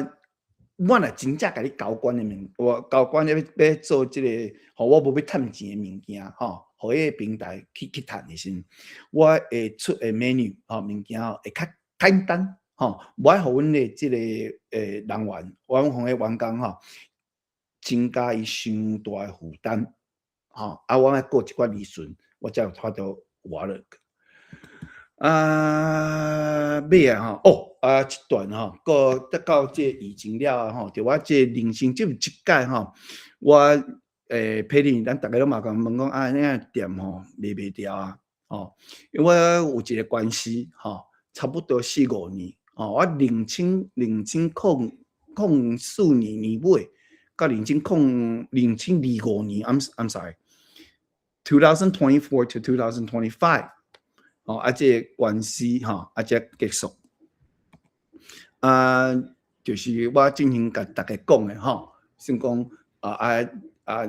我若真正共你交關的物，我交關欲欲做這個，予我無欲趁錢的物件，吼，予彼個平台去去趁的時陣，我會出的 menu 吼，物件吼會較簡單，吼，無愛予阮的這個人員，我予彼員工吼，增加伊傷大的負擔，吼，啊，我愛顧一寡利潤，我才有法度活落去。啊，尾仔吼，哦，啊，這段吼，閣得到這個疫情了後吼，就我這個人生這有一擺吼，我佩妮，咱逐个攏嘛共問講啊，你個店吼賣袂掉啊？吼，因為我有一個官司吼，差不多四五年，吼，我2004年年尾，到2025年，I'm sorry，2024 to 2025。哦，啊，這個官司吼，啊，才結束。啊，就是我進前共逐家講的吼，先講啊啊啊，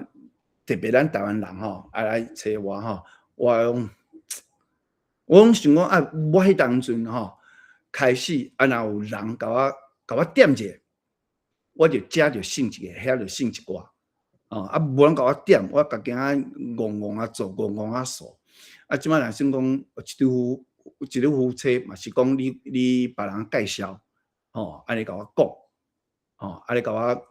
特別咱台灣人吼，啊來揣我吼，我講，我攏想講啊，我彼當陣吼，開始啊，若有人共我點者，我就遮就省一个，遐就省一寡。哦，啊，無人共我點，我家己啊戇戇啊做，戇戇啊數。啊，這擺若算講一對夫妻，嘛是講你別人介紹，吼，按呢共我講，吼，按呢共我，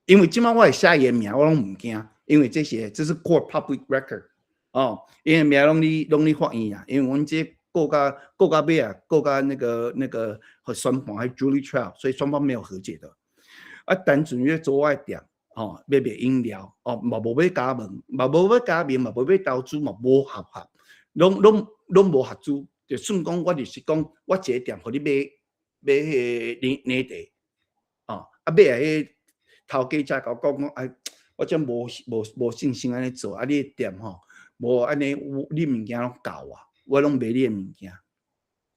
因為這擺我會寫伊的名，我攏毋驚，因為這是 court public record，哦，伊的名攏佇法院啊，因為阮這告到尾啊，告到那個和宣判還 jury trial，所以雙方沒有和解的。啊，單純欲做我的店，吼，欲賣飲料，哦，嘛無欲加盟，嘛無欲加盟，嘛無欲投資，嘛無合合，攏無合資，就算講我就是講，我一个店予你買買彼个奶茶，哦，啊尾仔彼頭家才共我講講，哎，我真無信心按呢做，啊你的店吼，無按呢，你物件攏夠啊，我攏賣你的物件，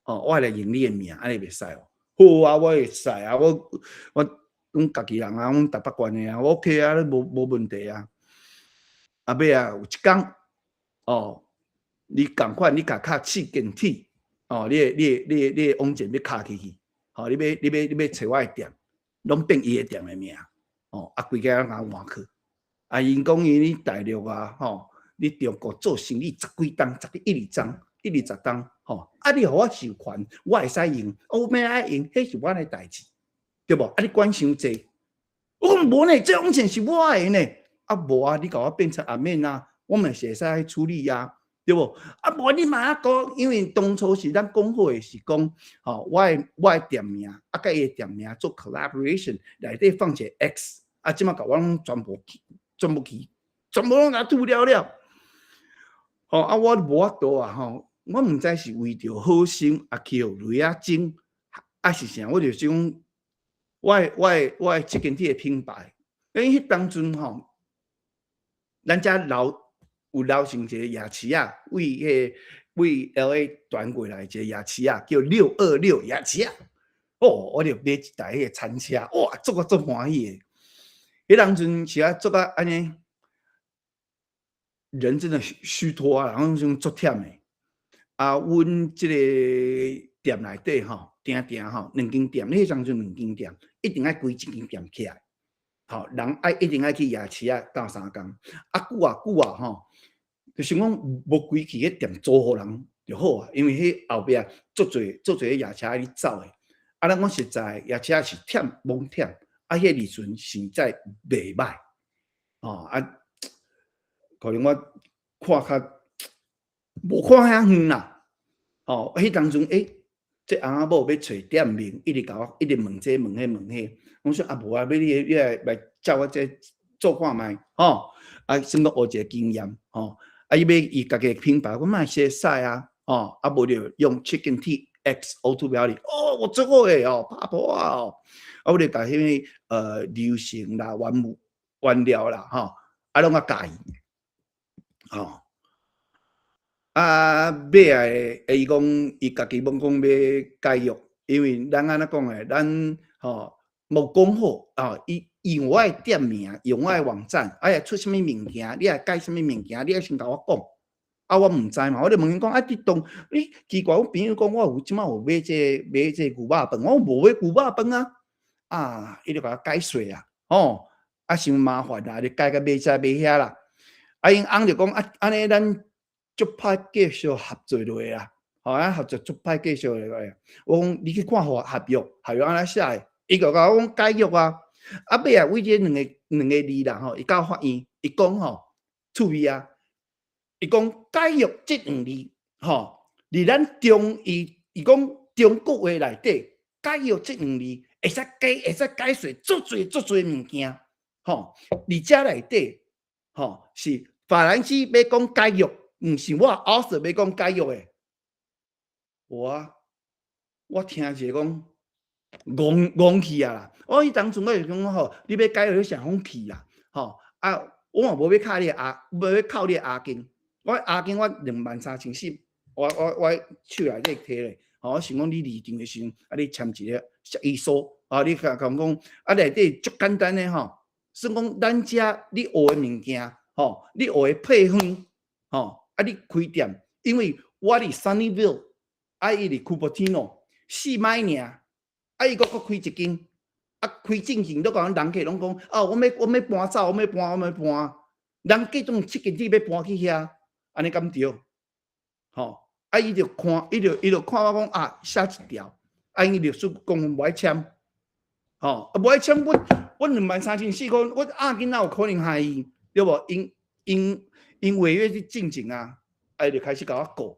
哦，我來用你的名，按呢袂使哦。好啊，我會使啊，我阮家己人啊，阮台北縣的啊，我 OK 啊，無問題啊。啊尾仔有一工，哦，你仝款你共敲試電鐵，哦，你的網站欲敲起去，吼，你欲揣我的店，攏變伊的店的名，哦，啊，規家攏共換去。啊，𪜶講𪜶咧大陸啊，吼，你中國做生意十幾冬，十幾一二十，一二十冬，吼，啊，你予我授權，我會使用，我欲愛用，彼是阮的代誌，對無？啊，你管傷濟，我講無呢，這網站是我的呢，啊，無啊，你共我變成阿免啊，我嘛是會使處理啊，對無？啊，無你嘛講，因為當初是咱講好的是講，吼，我的店名，啊，佮伊的店名做 collaboration，內底放一個 X，啊，這馬共我攏全部去，全部去，全部攏共吐了了。吼，啊，我無法度啊，吼，我毋知是為著好心，啊去予雷仔精，啊是啥？我就是講，我的這間店的品牌，因為彼當陣吼，咱遮有流行一個夜市仔，為彼個為 LA 傳過來一個夜市仔，叫626夜市仔。哦，我就買一台彼個餐車，哇，做甲足歡喜的。彼當陣是啊，做甲按呢，人真的虛脫啊，然後種足忝的。啊，阮這個店內底吼，定定吼，兩間店，彼當陣兩間店，一定愛開一間店起來。吼，人愛一定愛去夜市仔鬥相共。啊，久啊久啊吼，就想講無規氣彼店租予人就好啊，因為彼後壁足濟足濟夜車咧走的。啊，咱講實在，夜車是忝罔忝，啊，彼個利潤實在袂䆀。哦，啊，可能我看較無看遐遠啦，吼，彼當陣這翁仔某欲揣店面，一直共我一直問這問彼問彼，我說啊無啊，欲你來照我這做看覓，吼，啊，算講學一個經驗，吼，啊，伊欲伊家己品牌，我嘛會使啊，吼，啊無就用 Chicken TX O2 表裡，哦，我做好的哦，拍破啊哦，啊，我就共彼个流程啦、原料啦，吼，啊，攏共教伊，吼。啊，尾仔伊講伊家己罔講欲解約，因為咱按怎講的，咱吼無講好啊，伊用我的店名，用我的網站，啊，會出啥物物件，你愛改啥物物件，你愛先共我講。啊，我毋知嘛，我就問伊講啊，你當你奇怪，阮朋友講我有這擺有買這牛肉飯，我無買牛肉飯啊，啊，伊就共我解釋啊，吼，啊，傷麻煩啦，你改甲買這買遐啦，啊，𪜶翁就講啊，按呢咱足歹繼續合作落啊，吼，啊合作足歹繼續落來。我講你去看合約，合約按怎寫的？伊就共我講解約啊，啊尾仔為這兩個字啦吼，伊到法院，伊講吼，趣味啊，伊講解約這兩字吼，佇咱中伊伊講中國話內底解約這兩字會使解釋足濟足濟物件，吼，佇遮內底吼是法蘭西欲講解約。毋是我 Arthur 欲講解約的，我聽者講戇戇去啊啦！我彼當陣我就講吼，你欲解約你誠放棄啦，吼啊！我嘛無欲敲你押，無欲扣你押金，我押金我23,400，我手內底提咧，吼！我想講你離場的時陣，啊你簽一個協議書，啊你共講啊內底足簡單的吼，算講咱遮你學的物件，吼，你學的配方，吼。啊！你開店，因為我佇 Sunnyvale，啊伊佇 Cupertino，4邁爾，啊伊閣閣開一間，啊開進前都共人客攏講，啊我欲搬走，我欲搬，我欲搬，人客總七間店欲搬去遐，按呢敢對？吼！啊伊就看，伊就看我講啊寫一條，啊𪜶律師講無愛簽，吼啊無愛簽，我23,400箍，我押金哪有可能害伊，對無？𪜶違約去進前啊，啊伊就開始共我告，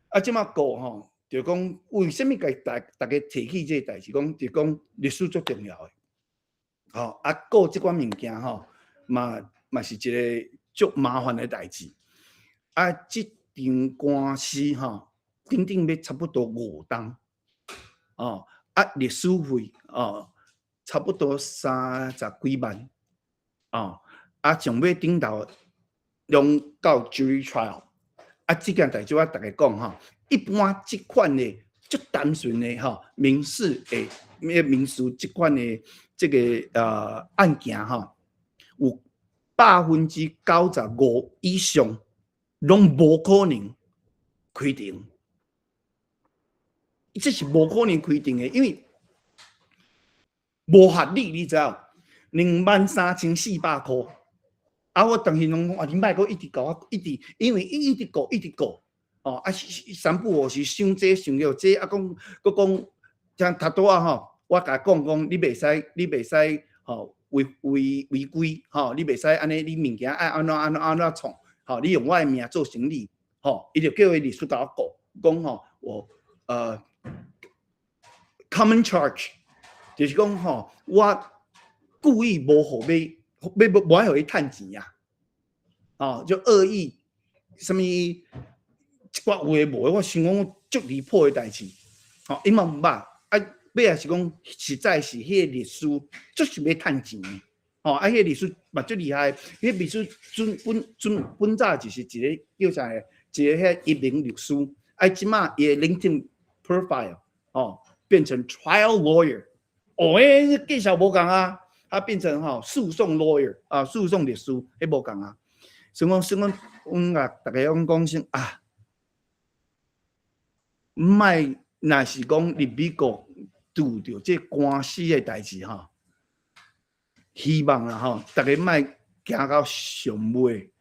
啊這擺告吼，就講為啥物共逐家提起這個代誌，講就講律師足重要的，吼啊告這款物件吼，嘛是一個足麻煩的代誌，啊這場官司吼，頂頂欲差不多5冬，哦啊律師費哦，差不多三十幾萬，哦啊上尾頂頭攏到 jury trial，啊這件代誌我逐家講吼，一般這款的足單純的吼民事的民事這款的這個案件吼，有95%以上攏無可能開庭，這是無可能開庭的，因為無合理，你知無？23,400箍。啊！我當時攏講啊，你莫閣一直共我一直，因為伊一直告，一直告，哦啊，三不五時想這想著這，啊講閣講，像頭拄仔吼，我共講講，你袂使吼違規，吼，你袂使按呢，你物件愛按怎按怎按怎創，吼，你用我的名做生意，吼，伊就叫彼律師共我告，講吼我common charge，就是講吼我故意無予欲。欲無愛予伊趁錢啊！哦，就惡意啥物一寡有的無的，我想講足離譜的代誌，吼，伊嘛毋捌，啊，尾仔是講實在是彼個律師足想欲趁錢的，吼，啊，彼個律師嘛足厲害，彼個律師準本準本早就是一個叫啥個，一個彼移民律師，啊，這馬伊的 LinkedIn profile 哦，變成 trial lawyer，哦，欸，介紹無仝啊。啊，變成吼訴訟 lawyer 啊，訴訟律師，彼無仝啊。所以講，阮共逐家攏講先啊，莫若是講佇美國拄著這官司的代誌吼，希望啊吼，逐家莫行到上尾，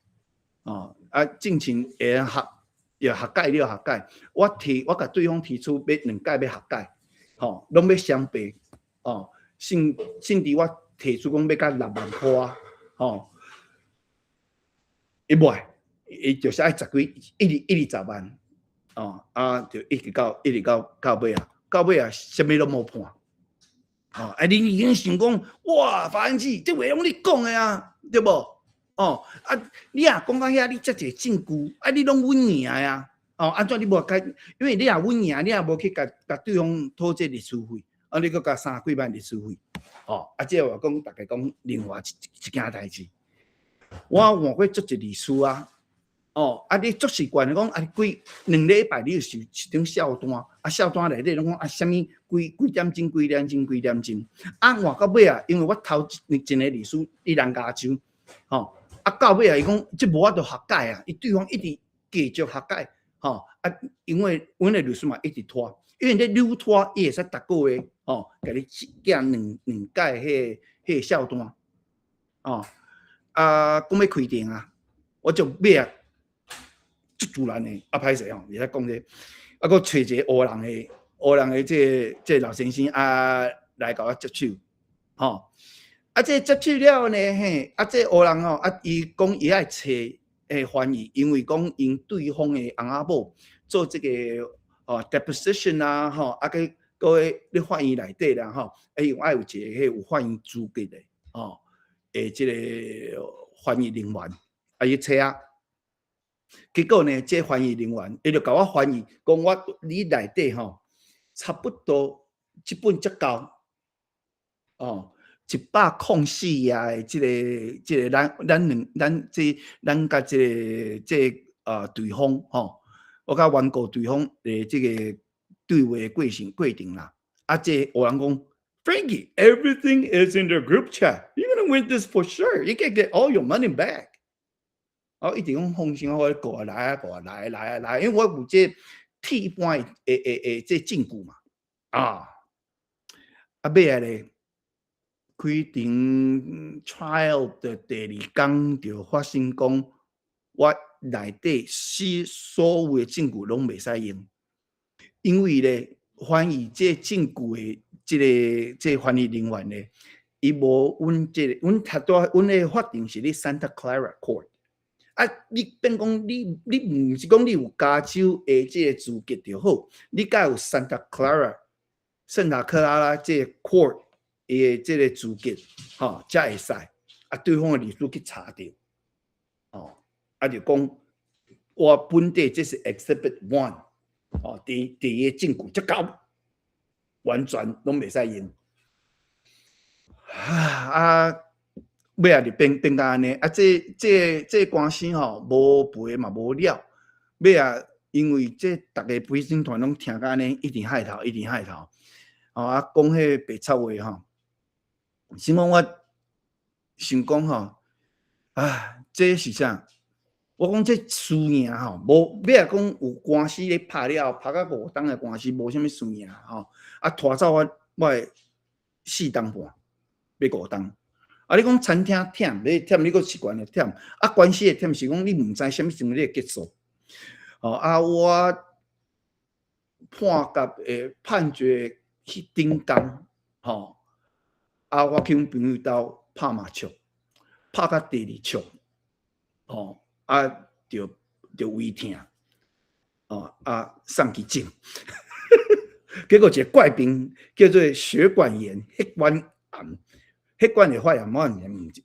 哦，啊，進前會合欲和解了和解，我共對方提出欲兩擺欲和解，吼，攏欲雙倍，哦，甚至我提出講欲甲6萬箍啊，吼，伊無愛，伊就是愛十幾，一直一直10萬，哦，啊，就一直到尾啊，到尾啊，啥物攏無判。哦，啊，你已經想講，哇，法院姊，這話攏你講的啊，對無？哦，啊，你若講到遐，你遮濟證據，啊，你攏穩贏啊，哦，按怎你無共？因為你若穩贏，你也無去共共對方討這律師費，啊，你閣加三幾萬律師費，哦，啊，這話講，逐家講另外一件代誌。我換過足濟律師啊，哦，啊，你足習慣講，啊，幾兩禮拜你就收一張數單，啊，數單內底攏講啊，啥物幾幾點鐘、幾點鐘、幾點鐘，啊，換到尾啊，因為我頭一個律師佇南加州，吼，啊，到尾啊，伊講這無法度和解啊，伊對方一直繼續和解，吼，啊，因為阮的律師嘛一直拖，因為你愈拖，伊會使逐個月，吼，共你寄兩兩屆彼個數單，哦，啊，講欲開庭啊，我就尾啊，足自然的，啊，歹勢吼，會使講這個，啊，閣揣一個烏人的這個老先生啊，來共我接手，吼，啊，這接手了呢，嘿，啊，這烏人吼，啊，伊講伊愛揣翻譯，因為講𪜶對方的翁仔某做這個哦 deposition 啊，吼，啊，閣閣咧法院內底啦，吼，啊，伊愛有一個彼有法院資格的，哦，的這個翻譯人員，啊，伊揣啊。結果呢，這翻譯人員，伊就共我翻譯，講我你內底吼，差不多這本才夠，哦，104頁的這個咱咱兩咱這咱佮這個這對方吼，我佮原告對方的這個對話的過程啦。啊，這有人講，Frankie, everything is in the group chat. You're gonna win this for sure. You can get all your money back. 我一直講放心，我過來啊，過來來啊來，因為我有這鐵一般的這證據嘛。啊，啊尾仔咧，開庭 trial 的第二工就發生講，我內底是所有的證據攏袂使用，因為咧翻譯這證據的這個翻譯人員咧，伊無阮這個阮讀拄阮的法庭是佇 Santa Clara Court。啊，你變講你毋是講你有加州的這個資格就好，你閣有 Santa Clara 聖塔克拉拉這個 court 伊的這個資格，吼，才會使。啊，對方的律師去查著，哦，啊就講我本底這是 Exhibit One，哦，第一個證據才夠，完全攏袂使用。啊，尾仔就變甲按呢，啊，這官司吼無賠嘛無了，尾仔因為這逐个陪審團攏聽甲按呢，一直害頭，一直害頭，哦啊，講彼白賊話吼，想講我想講吼，啊，這是啥？我講這輸贏吼，無尾仔講有官司咧拍了，拍甲五冬的官司，無啥物輸贏吼，啊拖走我的四冬半，欲五冬。啊！你講餐廳忝，你忝你閣習慣了忝。啊，官司的忝是講你毋知啥物時陣你會結束。哦，啊，我判決的判決彼頂工，吼，啊，我去阮朋友兜拍麻將，拍到第二場，吼，啊，就胃疼，哦，啊，送急診，結果一個怪病叫做血管炎、血管炎。血管的發炎，我毋知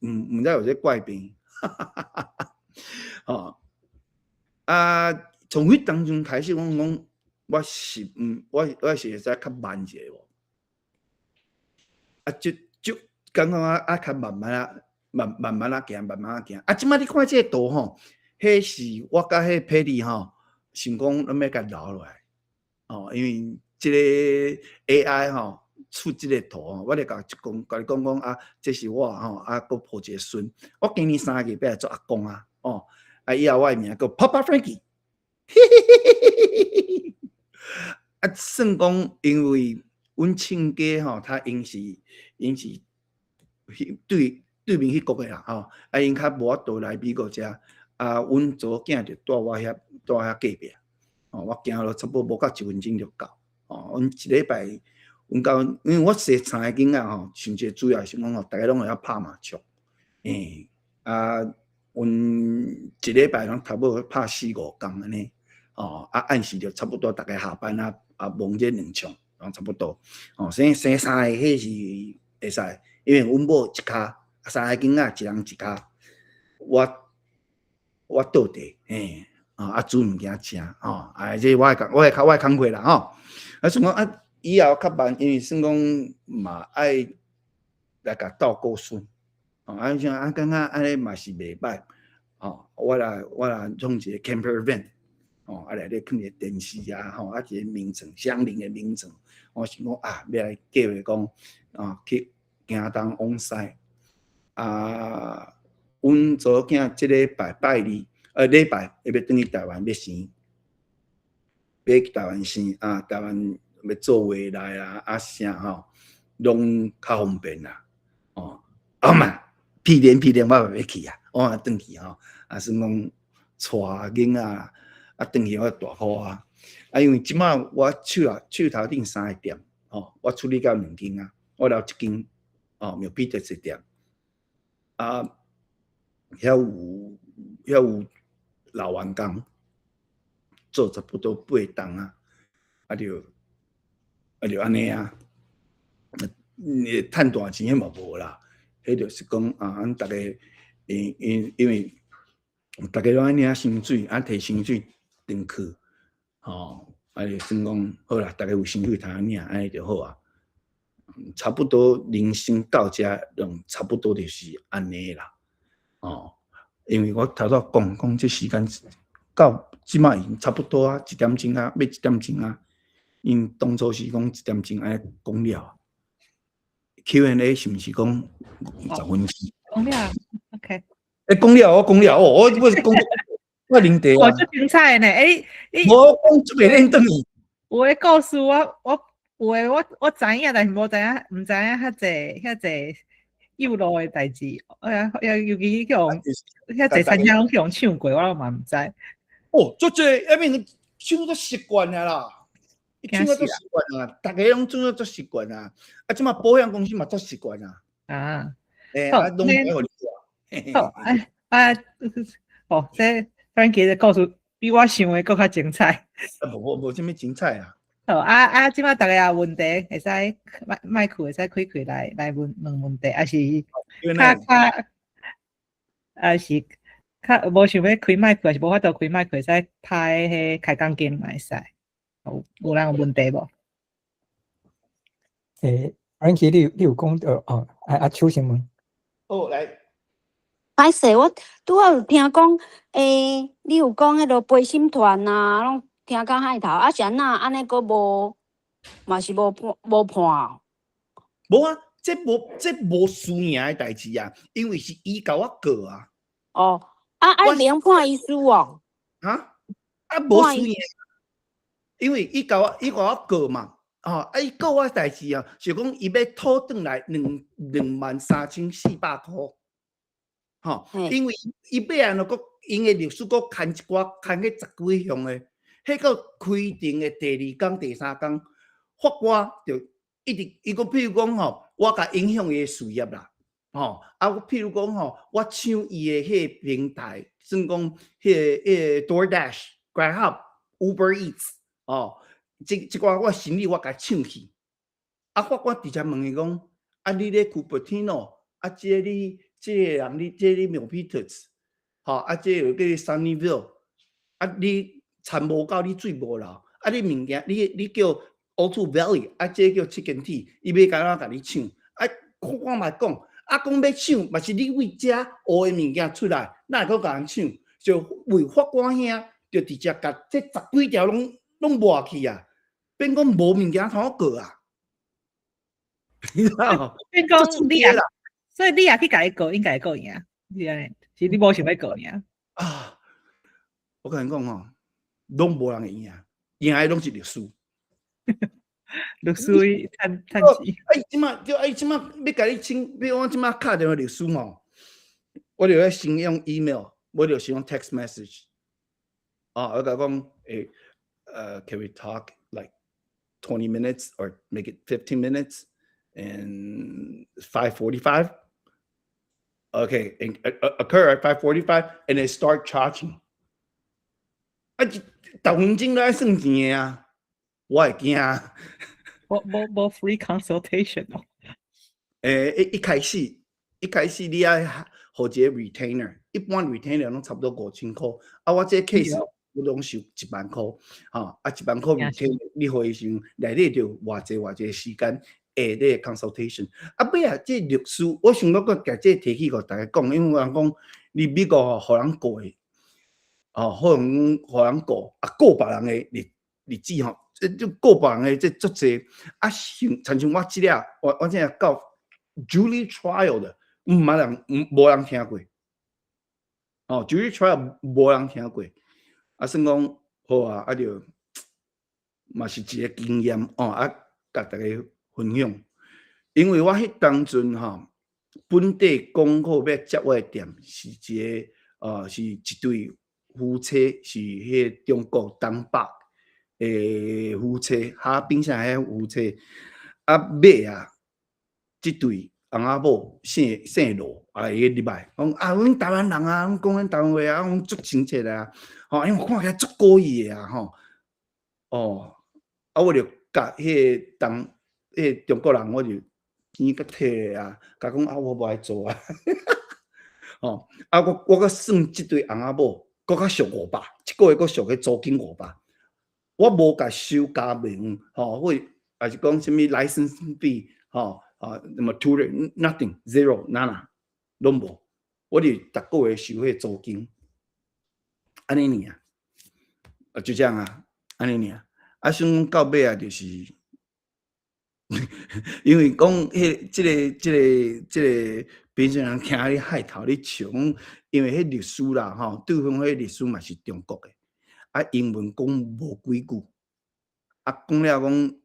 有這怪病，哦，啊，從彼當中開始，我講我是毋，我是會使較慢一下無，啊，就感覺啊較慢慢啊，慢慢慢仔行，慢慢仔行。啊，這擺你看這個圖吼，彼是我佮彼 Patty 吼，想講咱欲共留落來，哦，因為這個 AI 吼。出這個圖吼，我咧共講，共你講講啊，這是我吼，啊，閣抱一個孫。我今年3月欲來做阿公啊，哦，啊，以後我的名叫 Papa Frankie。啊，算講，因為阮親家吼，他𪜶是去對面彼國的啦，吼，啊，𪜶較無法度來美國遮，啊，阮查某囝就蹛我遐，蹛遐隔壁，哦，我行路差不多無到一分鐘就到，哦，阮一禮拜。阮到，因為我生三個囡仔吼，上一個主要是講吼，逐家攏會曉拍麻將，欸，啊，阮一禮拜攏差不多拍四五工按呢，哦，啊暗時就差不多逐家下班啊啊，忙這兩場，攏差不多。哦，生生三个彼是會使，因為阮某一跤，三个囡仔一人一跤，我倒地，嘿，啊煮物件食，吼，啊這我的工課啦，吼。啊，算講啊，以後較慢，因為算講嘛愛來共鬥顧孫，哦，啊像啊感覺按呢嘛是袂䆀，吼，我來創一個 camper van，吼，啊內底囥一個電視啊，吼，啊一個眠床，雙人的眠床，我想講啊，欲來計劃講，啊去屏東往西，啊，阮查某囝這禮拜拜二，禮拜伊欲轉去台灣欲生，欲去台灣生啊，台灣欲做話來啊，啊啥吼，攏較方便啦，哦，啊嘛，屁連屁連我嘛欲去啊，我嘛轉去吼，啊算講帶囡仔啊轉去我大箍啊，啊因為這擺我手頭頂三個店，吼，我處理到兩間啊，我留一間，哦，苗栗的一店，啊，遐有老員工做差不多8冬啊，啊就按呢啊，你趁大錢彼嘛無啦，彼就是講啊，阮逐家因為逐家攏愛領薪水，啊提薪水轉去，吼，啊就算講好啦，逐家有薪水通領，按呢就好啊。差不多人生到遮攏差不多就是按呢啦，哦，因為我頭拄講講這時間到這擺已經差不多啊，一點鐘啊，欲一點鐘啊，𪜶當初是講一點鐘按呢講了，Q&A 是毋是講10分鐘？講了，OK。欸，講了，我講了，哦，我講我啉茶啊。我足精彩呢，欸，你無講足袂認轉去。有的故事我有的我知影，但是無知影，毋知影遐濟遐濟幼路的代誌，哎呀，尤其去予遐濟餐廳攏去予搶過，我攏嘛毋知。哦，足濟，抑免搶足習慣啊啦，搶到足習慣啊，逐家攏做足習慣啊。啊，這馬保險公司嘛足習慣啊。啊。欸，啊，攏愛予你做。好，哎啊，哦，這 Frankie 的故事比我想的閣較精彩。啊，無無無啥物精彩啊。好，啊啊，這馬逐家有問題，會使麥克會使開開來問問問題，抑是較較，抑是較無想欲開麥克，抑是無法度開麥克，會使拍彼開講機嘛會使。有人有問題無？欸，Frankie，你有講著哦？啊啊，秋先問。好，來。歹勢，我拄仔有聽講，欸，你有講彼個陪審團啊，攏聽到海頭，啊是按怎按呢閣無，嘛是無判無判？無啊，這無輸贏的代誌啊，因為是伊共我告啊。哦，啊啊，免判伊輸哦。啊？啊無輸贏，因為伊共我告嘛，哦，啊伊告我代誌啊，是講伊欲討轉來23,400箍。吼，因為伊欲按怎閣𪜶的律師閣牽一寡，牽去十幾項的，彼個開庭的第二工、第三工，法官就一直伊講，譬如講吼，我共影響伊的事業啦，吼，啊，譬如講吼，我搶伊的彼個平台，算講彼個 DoorDash、Grubhub、Uber Eats，哦，這寡我生意我共搶去，啊，法官直接問伊講，啊，你咧 Cupertino，啊，這個你。這個人你這個你 Milpitas，吼，啊，這個叫 Sunnyvale，啊，你田無夠，你水無流，啊，你物件你叫 Otto Valley，啊，這個叫 Chicken Tea，伊欲按怎共你搶？啊，法官嘛講，啊，講欲搶嘛是你為遮學的物件出來，哪會閣共人搶？就為法官遐就直接共這十幾條攏抹去啊，變講無物件通告啊，你知無？變講你也，所以你也去共伊告，應該會告贏，是按呢？是你無想欲告贏？啊，我共你講吼，攏無人會贏，贏的攏是律師。律師趁趁錢。哎，這馬就哎，這馬欲共你請，比如我這馬敲電話律師吼，我就欲先用 email，我就先用 text message。哦，我共伊講，欸，can we talk like 20 minutes or make it 15 minutes and 5:45？ Okay, and occur at 5:45 and they start charging. 啊，10分鐘都愛算錢的啊，我會驚。無無無 free consultation 哦。一開始你愛予一個 retainer，一般 retainer 攏差不多5000箍。啊，我這 case 我攏收1萬箍，吼，啊，1萬箍 retainer，你予伊時陣，內底就偌濟偌濟時間下咧 consultation。啊，尾啊，這律師，我想欲閣共這提起予大家講，因為人講你美國吼，予人告的，哦，予人予人告，啊，告別人的日日子吼，這就告別人的這足濟，啊，像親像我這個，我這個告 jury trial 的，毋捌人，無人聽過。哦，jury trial 無人聽過，啊，算講好啊，啊就嘛是一個經驗哦，啊，共大家分享。因為我彼當陣吼，本地講好欲接我的店是一個，是一對夫妻，是彼個中國東北的夫妻，哈爾濱啥彼夫妻，啊尾啊，這對翁仔某姓姓羅，啊伊入來，講啊，阮台灣人啊，阮講阮台灣話啊，阮足親切啊，吼，因為看起來足古意的啊，吼，哦，啊，我就共彼個當彼個中國人，我就錢閣提啊，共講啊，我無愛做啊，吼，啊，我閣算這對翁仔某，閣較俗500，一個月閣俗彼租金五百，我無共收加盟，吼，或抑是講啥物 license fee，吼。啊，那麼 tutor nothing zero nada 攏無，我就逐個月收彼租金，按呢爾，啊就這樣啊，按呢爾，啊，算講到尾啊，就是，因為講彼這個平常人聽咧害頭咧笑，講因為彼律師啦，吼，對方彼律師嘛是中國的，啊，英文講無幾句，啊，講了講，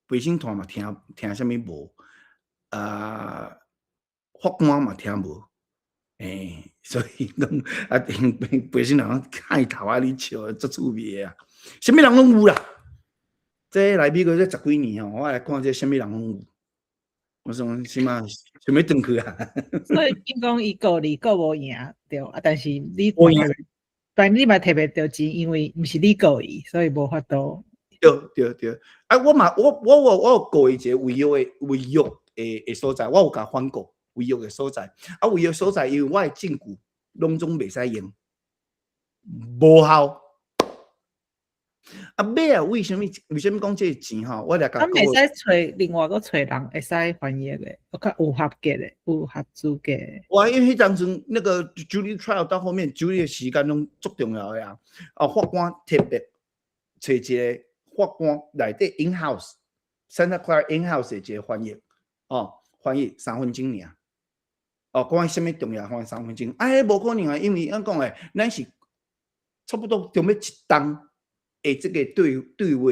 陪審團嘛聽聽啥物無，啊，法官嘛聽無，所以講啊，陪審團害頭仔咧笑，足趣味的啊，啥物人攏有啦。這來美國這十幾年吼，我來看這啥物人攏有。我想起碼想欲轉去啊。所以變講伊告你告無贏，對啊，但是你無贏，但你嘛提袂著錢，因為毋是你告伊，所以無法度。對對對，啊，我嘛，我有告伊一個違約的所在，我有共反告違約的所在。啊，違約所在，因為我的證據攏總袂使用，無效。啊，尾啊，為啥物？為啥物講這個錢吼？我來共。啊，袂使揣另外閣揣人會使翻譯的，有較有合格的，有合資格。哇，因為彼當陣那個 jury trial 到後面，jury 的時間攏足重要的啊。啊，法官特別揣一個法官內底 in house，Santa Clara in house 的一個翻譯，哦，翻譯3分鐘爾。哦，講啥物重要，翻3分鐘。啊，彼無可能啊，因為按講的，咱是差不多著欲一冬的這個對話，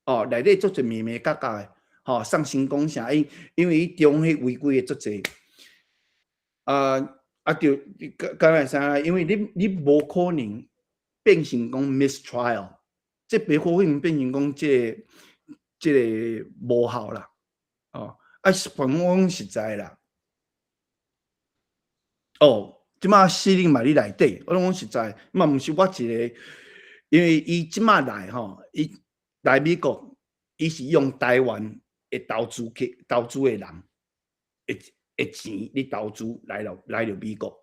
哦，內底足濟眉眉角角的，吼，送成功啥，因為伊中彼違規的足濟，啊啊，對，敢會使啦，因為你無可能變成講 mistrial，這袂可能變成講這個無效啦，哦，啊，反正我講實在啦，哦，這馬司令嘛佇內底，我攏講實在，嘛毋是我一個。因為伊這馬來吼，伊來美國，伊是用台灣的投資客、投資的人的錢咧投資來了美國，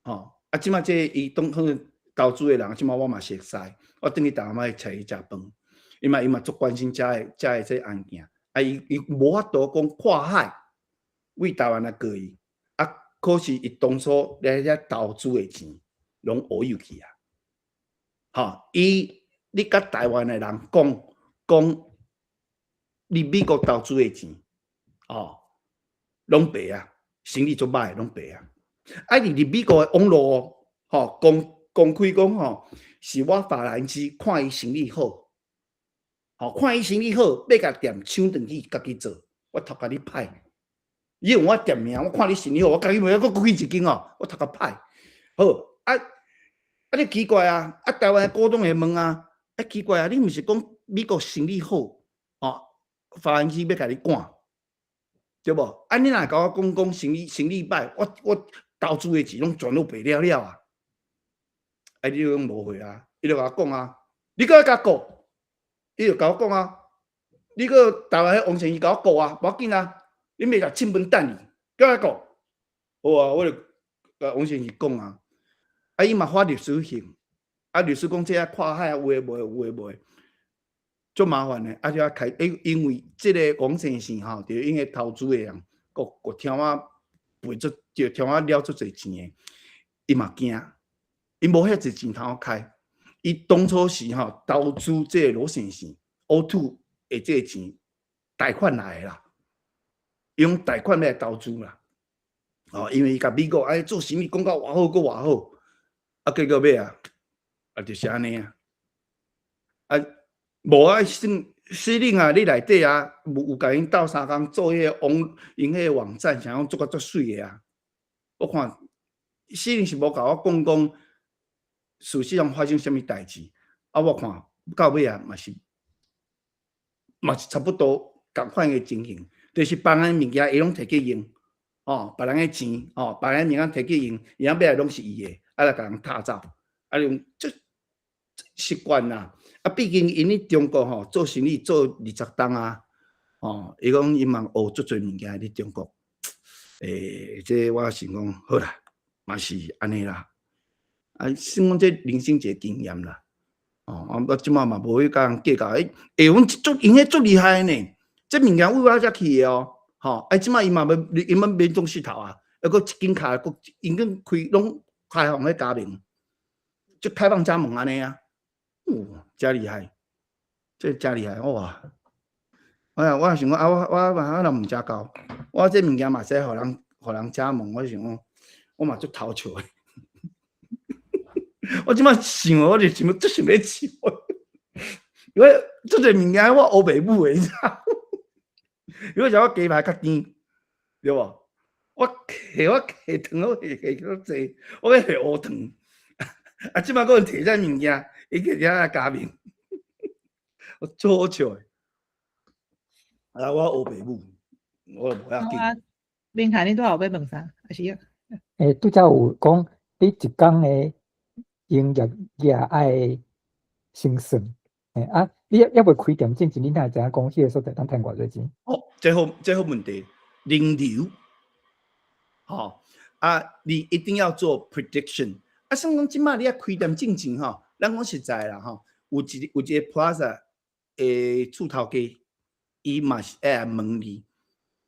吼啊！這馬這伊當可能投資的人，這馬我嘛熟似，我轉去台灣去揣伊食飯，伊嘛足關心遮的遮的這案件，啊，伊無法度講跨海為台灣來告伊，啊，可是伊當初來遮投資的錢攏烏有去啊！吼，伊你共台灣的人講講，你美國投資的錢，哦，攏白啊，生意足歹，攏白啊。啊，佇美國的網路吼，公開講吼，是我法蘭西看伊生意好，吼，看伊生意好，欲共店搶轉去家己做，我頭殼你歹。你用我店名，我看你生意好，我家己袂閣開一間哦，我頭殼歹。好，啊啊！你奇怪啊！啊，台灣的股東會問啊，啊奇怪啊！你毋是講美國生意好，哦，法蘭西欲共你趕，對無？啊，你若共我講講生意歹，我投資的錢攏全部賠了了啊！啊，你講無會啊？伊就共我講啊，你閣愛共告，伊就共我講啊，你閣台灣彼王先生共我告啊，無要緊啊，你袂共凊飯等你，閣愛告。好啊，我就共王先生講啊，啊，伊嘛發律師信，啊，律師講這愛跨海啊，有的無的，有的無的，足麻煩的，啊，就愛開，因為這个王先生吼，就𪜶个投資的人，閣閣聽我賠足，就聽我了足濟錢的，伊嘛驚，伊無遐濟錢通好開，伊當初是吼投資這个羅先生 O2 的這个錢貸款來的啦，用貸款來投資啦，哦，因為伊共美國愛做生意講到偌好，閣偌好，啊，結果尾啊，啊，就是按呢啊，啊。無啊，算司令啊，你內底啊，有共𪜶鬥相共做彼个網，𪜶彼个網站，啥講做甲足媠的啊。我看司令是無共我講講，事實上發生啥物代誌。啊，我看到尾啊，嘛是差不多仝款的情形，就是別人物件伊攏摕去用，哦，別人的錢，哦，別人物件摕去用，伊尾仔攏是伊的，啊來共人踢走，啊用這習慣啦。啊，畢竟𪜶佇中國吼做生意做20冬啊，哦，伊講伊嘛學足濟物件佇中國，這我想講好啦，嘛是按呢啦，啊，算講這人生一个經驗啦，哦，啊，我這擺嘛無去共人計較，欸，欸，阮足𪜶彼足厲害呢，這物件為我遮去的哦，吼，啊，這擺伊嘛欲伊欲免總勢頭啊，抑閣一間卡，閣𪜶閣開攏開放咧加盟，就開放加盟按呢啊。哦，誠厲害，這誠厲害哇！我想講啊，我若毋食夠，我這物件嘛使予人加盟，我想講，我嘛足偷笑的。我這擺想，我就想欲足想欲笑。因為足濟物件我烏白母的，你知無？因為像我雞排較甜，對無？我摕糖我摕摕較濟，我欲摕烏糖。啊，這擺閣有摕這物件，伊去遐來加盟，我足好笑的。啊，我烏白母，我無要緊。明翰，你拄仔有欲問啥？還是？欸，拄才有講，你一工的營業額愛先算，欸啊，你猶未開店之前，你哪會知影講彼个所在通趁偌濟錢？哦，這好問題，人流，吼啊，你一定要做 prediction。啊，算講這擺你愛開店進前吼，咱講實在啦吼，有一個 plaza 的厝頭家，伊嘛是愛來問你，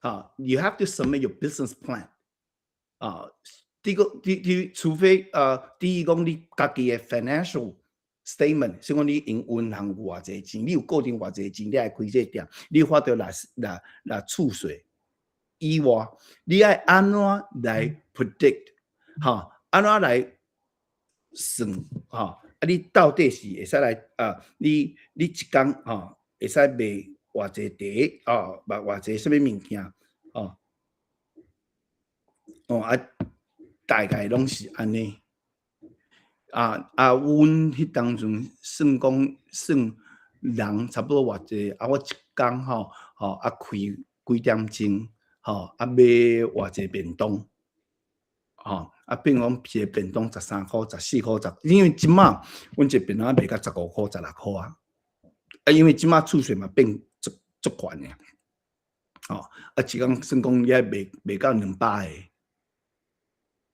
吼，you have to submit your business plan。啊，這個你除非第一講你家己的 financial statement，是講你用銀行有偌濟錢，你有固定偌濟錢，你來開這個店，你有法度來厝稅以外，你愛按怎來 predict，吼，按怎來算，吼，啊，你到底是會使來啊？你一工吼會使賣偌濟茶，哦，賣偌濟啥物物件，哦，哦啊，大概攏是按呢。啊啊，阮彼當陣算講算人差不多偌濟，啊，我一工吼吼啊開幾點鐘，吼啊買偌濟便當，吼啊變講一个便當13箍、14箍十，因為這擺阮一个便當賣到15箍、16箍啊，啊因為這擺厝稅嘛變足足懸的，吼啊一工算講你愛賣到200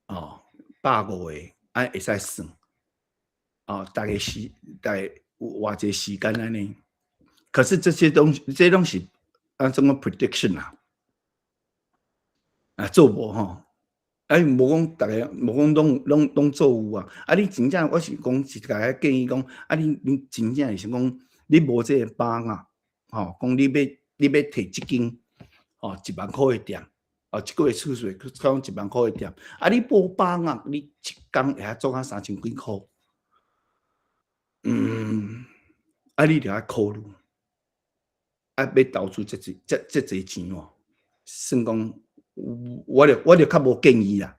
個，哦150個，啊會使算。哦，大概有偌濟時間按呢？可是這些東西，這攏是按怎個 prediction 啊？啊，做無吼？哎，無講逐个，無講攏做有啊！啊，你真正我是講是共建議講，啊你真正是講你無這个把握，吼，講你欲提這間吼1萬箍的店，哦，一個月厝稅講1萬箍的店，啊，你無把握，你一工會曉做到3000幾箍。啊，你著愛考慮，啊，欲投資這濟這這濟錢哦，算講，我就較無建議啦。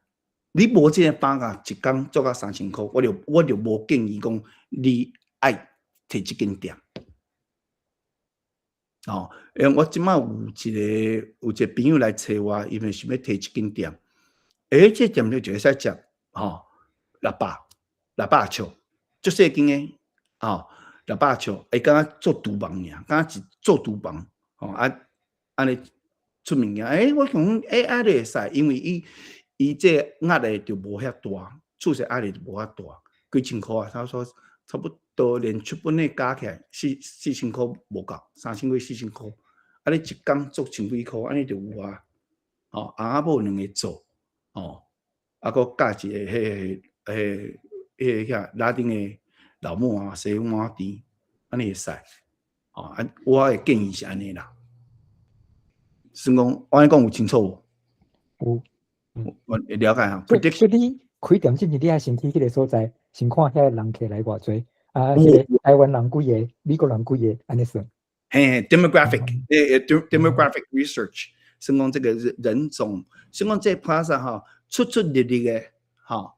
你無這个把握，一工做到3000箍，我就無建議講你愛提這間店。哦，因為我這擺有一個朋友來揣我，伊咪想欲提一間店，欸，這店就會使接吼600尺，足細間的，吼，六百尺，伊敢若做廚房爾，敢若是做廚房，吼啊，按呢出物件，欸，我講欸，按呢會使，因為伊這壓力就無遐大，厝稅壓力就無遐大，幾千箍啊，他說差不多連出本的加起來四千箍無夠，3000幾四千箍，啊，你一工做千幾箍，按呢就有啊，吼，翁仔某兩个做，吼，啊，閣教一个彼個遐拉丁的老母啊，洗碗池，按呢會使，吼，啊，我的建議是按呢啦。算講，我按呢講有清楚無？有，我會了解哈。所以你開店之前，你愛先去彼个所在，先看遐人客來偌濟，啊，彼个台灣人幾个，美國人幾个，按呢算。嘿，demographic，demographic research，算講這個人種，算講這個 plaza 吼，出出入入的，吼，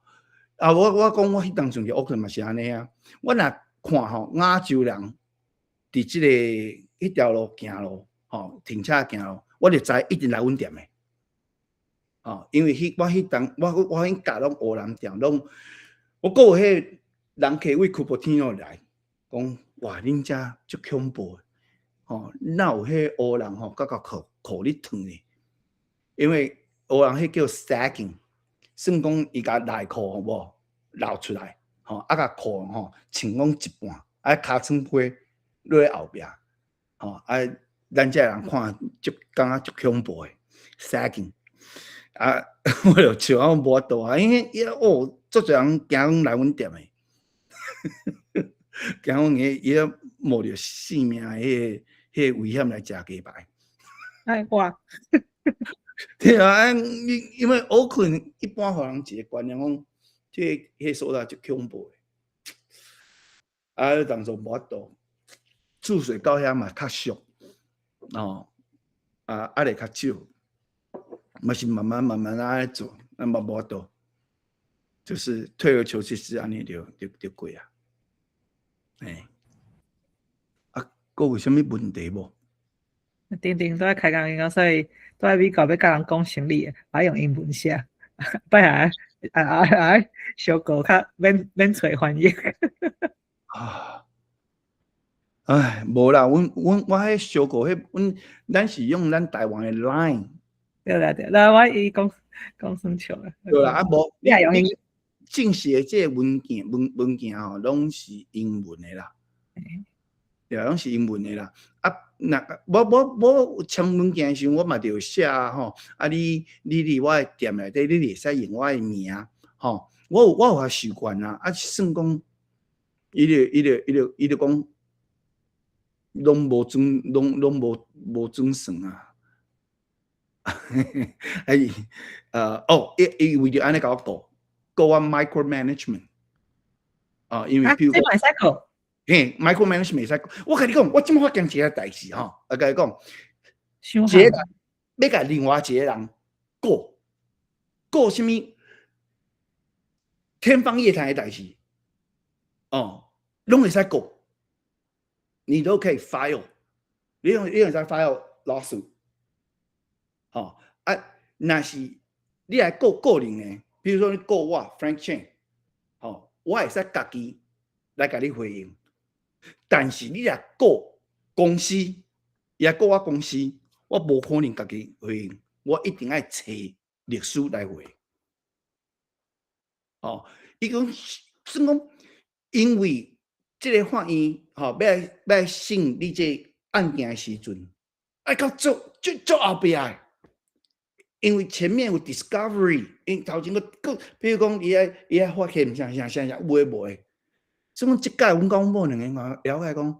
啊，我講我彼當陣佇奧克蘭嘛是按呢啊，我若看吼亞洲人佇這個彼條路行路，吼，停車行路，我就知一定來阮店的，吼，因為彼我彼當我彼間攏烏人店，攏我閣有彼個人客為 Cupertino 來，講哇，恁遮足恐怖的，吼，哪有彼烏人吼，佮佮褲褲咧脫呢？因為烏人彼叫 sagging，算講伊共內褲好無露出來，吼，啊共褲吼穿講一半，啊尻川皮落咧後壁，吼，啊，咱遮人看足感覺足恐怖的 sagging，啊，我就笑啊，無法度啊，因為伊哦，足濟人驚講來阮店的，驚講伊冒著性命彼個危險來食雞排。哎哇！對啊，因為奧克蘭一般予人一個觀念講，這個彼個所在足恐怖的，啊，當初無法度，注水到遐嘛較俗，哦，啊，壓力較少，嘛是慢慢慢慢按呢做，啊嘛無法度，就是退而求其次，按呢就過啊，欸，啊，閣有啥物問題無？頂頂都愛開講講，所以都愛美國欲佮人講生理，愛用英文寫，拜下啊啊啊！小可較免免揣翻譯。啊，唉，無啦，阮我彼小可彼，阮咱是用咱台灣的 Line。對啦對，啦我伊講講算笑啦。對啦，啊無，你也用英正式的這個文件吼，攏是英文的啦。對啊，攏是英文的啦。啊，若我簽文件的時陣，我嘛著寫吼。啊，你佇我的店內底，你會使用我的名，吼。我有授權啊。啊，算講，伊就講，攏無準，攏無準算啊。哎，哦，伊為著按呢共我告，告我 micro management。啊，因為譬如講，這會使告。嘿，micro management 會使告。我共你講，我這擺發現一個代誌吼，我共你講，一個人欲共另外一個人告，告啥物？天方夜譚的代誌，哦，攏會使告，你都可以 file，你會使 file lawsuit，吼啊，若是你來告個人的，比如說你告我 Frank Chen，吼，我會使家己來共你回應。但是你若告公司，伊來告我公司，我無可能家己回應，我一定愛揣律師來回。哦，伊講算講，因為這个法院吼，欲來審理這个案件的時陣，愛較足足足後壁的，因為前面有 discovery，因頭前閣閣，比如講伊愛發現啥啥啥啥有的無的，所以講這擺阮佮阮某兩个了解講，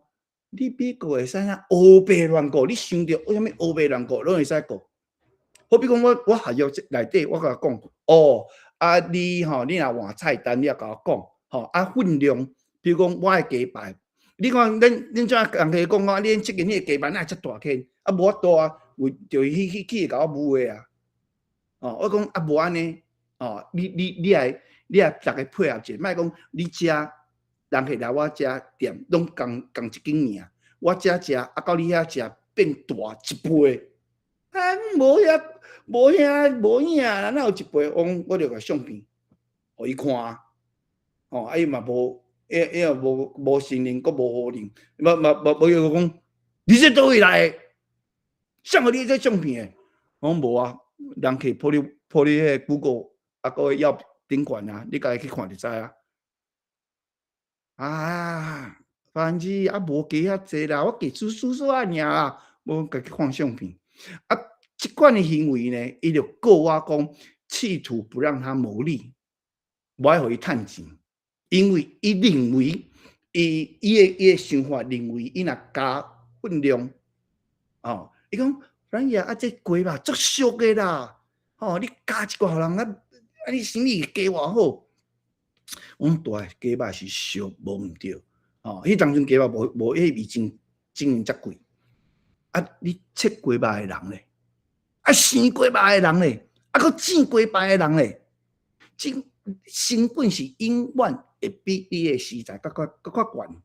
你美國會使啥烏白亂告，你想著為啥物烏白亂告攏會使告。好比講我合約內底我共伊講，哦，啊你吼，你若換菜單，你也共我講，吼，啊分量，比如講我的雞排，你看恁怎人家講講，你這間彼个雞排哪會遮大間？啊無法度啊，為就去會共我舞的啊。哦，我講啊無按呢，哦，你愛逐个配合者，莫講你遮人客來我遮店攏仝仝一間爾，我遮食啊到你遐食變大一倍。啊，無遐無遐無影啦，哪有一倍？我講我就共相片，予伊看。哦，啊伊嘛無，伊伊也無無承認，閣無否認，無無無無伊就講，你這佗位來的？誰予你這相片的？我講無啊，人客 po 佇 po 佇彼個 Google 啊，閣要頂懸啊，你家己去看就知啊。啊，反正啊無加遐濟啦，我加輸輸輸仔爾啦，無家己看相片。啊，這款的行為呢，伊就告我講，企圖不讓他牟利，無愛予伊趁錢，因為伊認為，伊伊的伊的想法認為，伊若加分量，哦，伊講反正啊，這雞肉足俗的啦，吼，你加一寡予人啊，啊，你生意加偌好。阮大雞肉是俗無毋對，吼，彼當陣雞肉無無彼味精經營遮貴，啊，你切雞肉的人咧，啊，生雞肉的人咧，啊，閣煎雞排的人咧，這成本是永遠會比你的食材閣較閣較懸。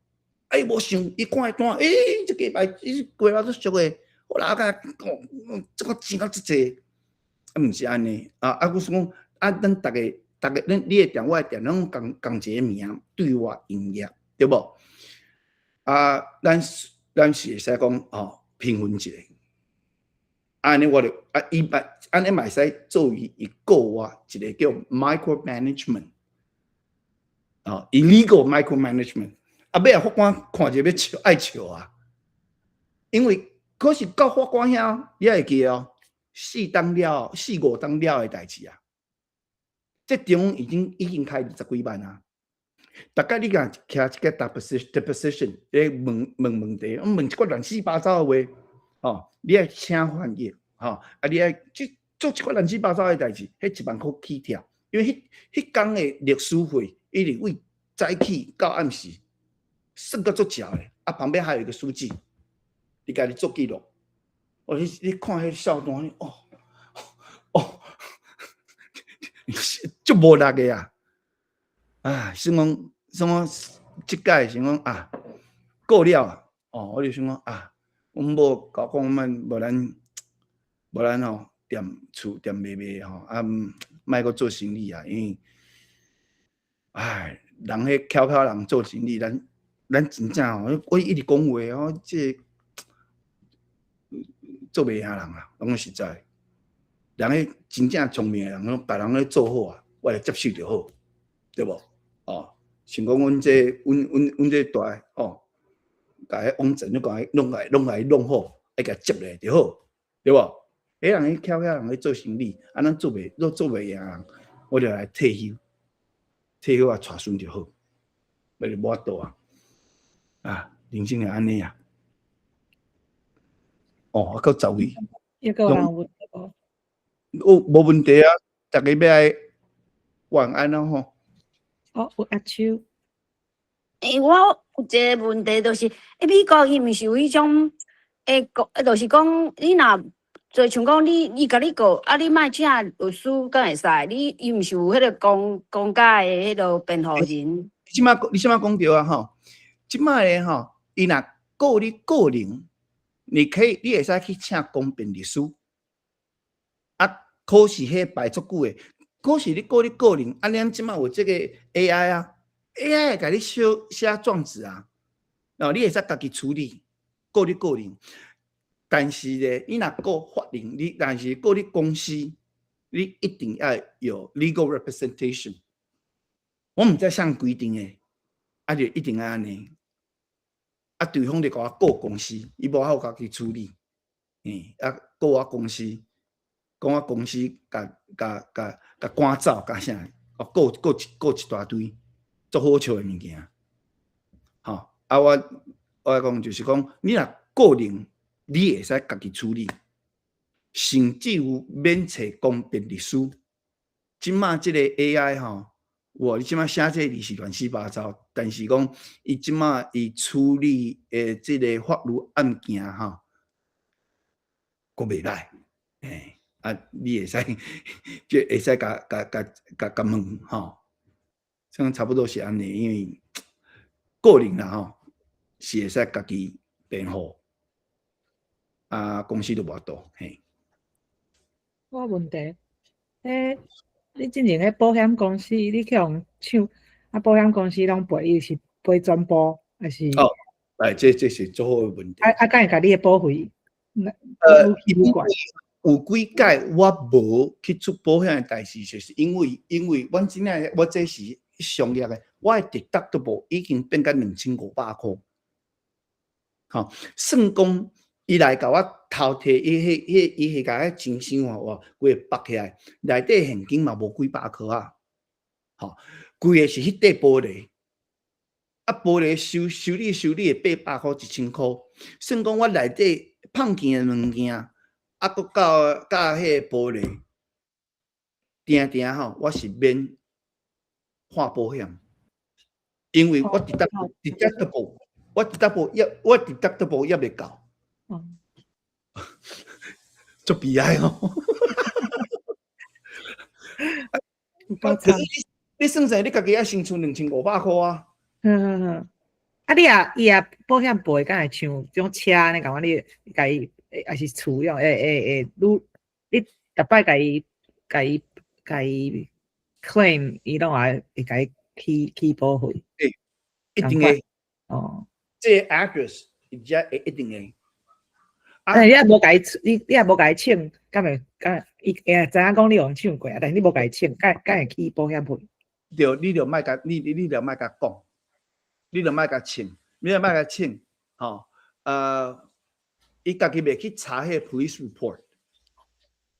啊，伊無想，伊看彼單，欸，這雞排，這雞肉足俗的，我來共講，這個錢到這濟，啊，毋是按呢，啊啊，我想講，啊，咱逐个。逐个，恁你的店，我的店，攏仝仝一個名對外營業，對無？啊，咱咱是會使講吼，平分一下。按呢我就啊，伊嘛按呢嘛會使作為伊告我一個叫 micro management，哦，illegal micro management。啊，尾仔法官看著欲笑，愛笑啊！因為可是到法官遐，你還會記哦，四冬了，四五冬了的代誌啊。這中已經已經開二十幾萬啊！逐擺你若徛一個 deposition，咧問問問題，問一寡亂七八糟的話，吼，你愛請翻譯，吼，啊，你愛這做一寡亂七八糟的代誌，彼1萬箍起跳，因為彼彼工的律師費，一直為早起到暗時，算甲足撨的，啊，旁邊還有一個書記，你家己做記錄，哦，你你看彼數單，哦，哦。足無力的啊！啊，想講想講，這擺想講啊，過了啊，哦，我就想講啊，阮某共我講，阮無咱無咱吼，踮厝踮賣賣吼，啊，莫閣做生意啊，因為，唉，人彼巧巧人做生意，咱咱真正吼，我一直講話哦，這個做袂贏人啊，講實在。人彼真正聰明的人，攏別人咧做好啊，我來接手就好，對無？哦，像講阮這，阮阮阮這大哦，共彼網站，你共伊攏共攏共伊弄好，愛共接落就好，對無？彼人彼巧巧人咧做生意，啊，咱做袂，都做袂贏人，我就來退休，退休啊，帶孫就好，那就無法度啊，啊，人生會按呢啊，哦，啊，閣十位，抑閣有人問無？有無問題啊？逐家欲愛晚安咯吼。哦，有阿秋。欸，我有一個問題，就是，欸，美國伊毋是有彼種，欸，講，就是講，你若就像講你，伊共你告，啊，你莫請律師敢會使？你伊毋是有彼個公公家的彼個辯護人？這擺你這擺講著啊吼，這擺咧吼，伊若告你個人，你可以，你會使去請公辯律師。啊，可是彼排足久的，可是你告你個人，啊，咱這擺有這個 AI 啊，AI 會共你寫寫狀紙啊，哦，你會使家己處理，告你個人。但是咧，你若告法人，你但是告你公司，你一定要有 legal representation。我毋知啥規定的，啊，就一定愛按呢。啊，對方就共我告公司，伊無法度家己處理，嗯，啊，告我公司。講我公司共共共共趕走，共啥？哦，告告一告一大堆，足好笑的物件。吼，啊，我我講就是講，你若個人，你會使家己處理，甚至有免揣公辯律師。這擺這個 AI 吼，哇！你這擺寫這個字是亂七八糟，但是講伊這擺伊處理的這個法律案件吼，閣袂䆀，欸。啊，你會使就會使共共共共共問吼，這差不多是按呢，因為個人啦吼，是會使家己辯護。啊，公司都無法度，嘿。我問題，欸，你之前彼保險公司，你去予搶，啊，保險公司攏賠，伊是賠全部，還是？哦，哎，這是足好的問題。啊啊，敢會共你的保費？有幾擺我無去出保險的代誌，就是因為阮真正我這是商業的，我的 deductible 已經變甲2500箍。吼，算講伊來共我偷提，伊彼彼伊彼共彼錢箱吼，規个縛起來，內底現金嘛無幾百箍仔，吼，規个是彼塊玻璃，啊，玻璃修修理修理會800箍1000箍，算講我內底碰見的物件，啊，閣到佮彼个玻璃，定定吼，我是免換保險，因為我 deductible，我 deductible 抑我 deductible 抑袂夠。足悲哀哦。可是你算算，你家己愛先出2500箍啊。嗯嗯嗯。啊，你也伊也保險賠，敢會像這種車按呢共款，你共伊，抑是厝樣，會會會，你逐擺共伊 claim，伊攏會會共伊起起保費。會，一定會。哦。這個 address 伊才會一定會。啊！你也無共伊，你也無共伊請，敢會敢伊會知影講你予人搶過啊？但是你無共伊請，敢敢會起保險費？對，你著莫共你你著莫共講，你著莫共請，你著莫共請，吼，伊家己袂去查彼個 police report，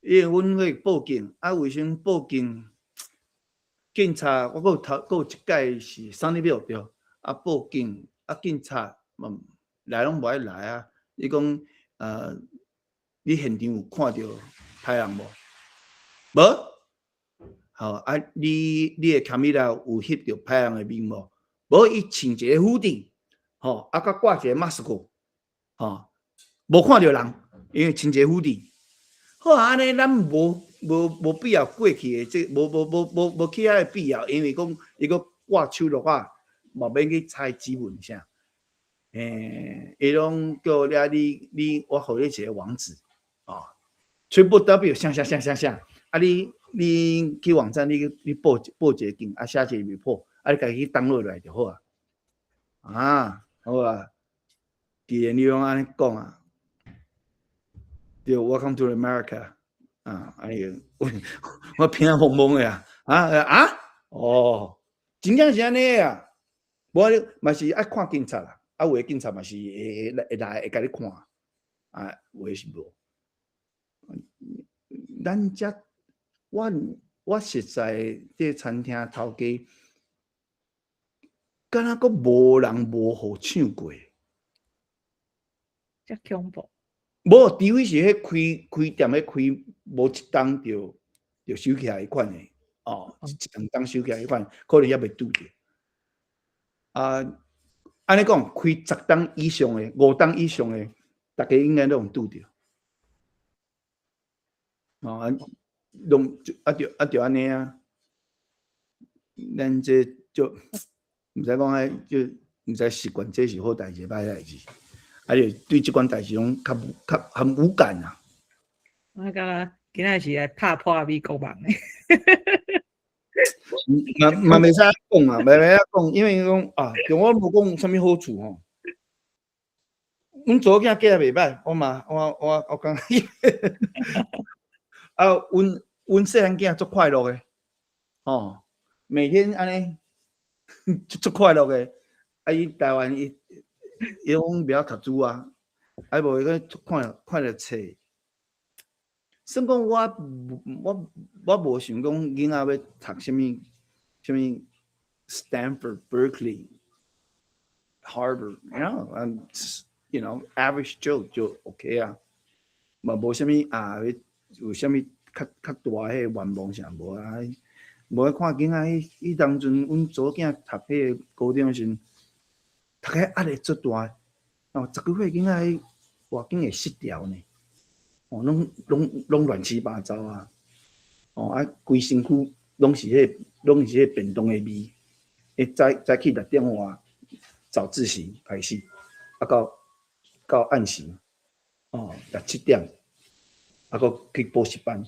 因為阮會報警，啊，為啥物報警？警察我閣有頭閣有一擺是 Sunnyvale 對，啊報警，啊警察嘛來攏無愛來啊，伊講。你現場有看著歹人無？無？吼啊！你的 camera 有翕著歹人的面無？無，伊穿一個 hoodie，吼，啊，閣掛一個 mask，吼，無看著人，因為穿一個 hoodie。好啊，按呢咱無必要過去的，這無去遐的必要，因為講伊閣掛手落啊，嘛免去猜指紋啥。欸，伊攏叫了你你，我予你一個網址，哦，triple W 啥啥啥啥啥，啊你你去網站你你報報一個警，啊寫一個 report，啊你家己去 download 來就好啊。啊，好啊，既然你攏按呢講啊，對，Welcome to America，啊，哎呦，我偏懵懵的啊，啊啊，哦，真正是按呢啊，無嘛是愛看警察啦。啊，有的警察嘛是會會會來會共你看，啊，有的是無。咱遮我我實在這餐廳頭家，敢若閣無人無予搶過。遮恐怖。無，除非是彼開開店彼開無一冬就收起來彼款的，哦，一兩冬收起來彼款，可能猶未拄著。啊，按呢講，開10冬以上的、5冬以上的，逐家應該攏有拄著。哦，啊，攏就啊就啊就按呢啊。咱這就毋知講彼就毋知習慣這是好代誌歹代誌，啊就對這款代誌攏較較很無感啊。我感覺今仔是來拍破美國夢的。嘛嘛袂使講啊，袂使講，因為講啊，我無講啥物好處吼。阮查某囝過來袂歹，我嘛我我我感覺，啊，阮阮細漢囝足快樂的，吼，每天按呢足足快樂的。啊，伊台灣伊伊攏袂曉讀書啊，啊無伊閣看看著冊。算講我我我無想講囡仔欲讀啥物啥物 Stanford、Berkeley、Harvard，you know，average Joe 就 OK 啊，嘛無啥物啊，有啥物較較大彼個願望啥無啊？無看囡仔彼彼當陣，阮查某囝讀彼個高中時陣，讀彼壓力足大，哦，十幾歲囡仔環境會失調呢。哦，攏攏攏亂七八糟啊！哦啊，規身軀攏是彼便當的味。會早早起6點外早自習開始，啊到到暗時，哦，6、7點，啊，閣去補習班，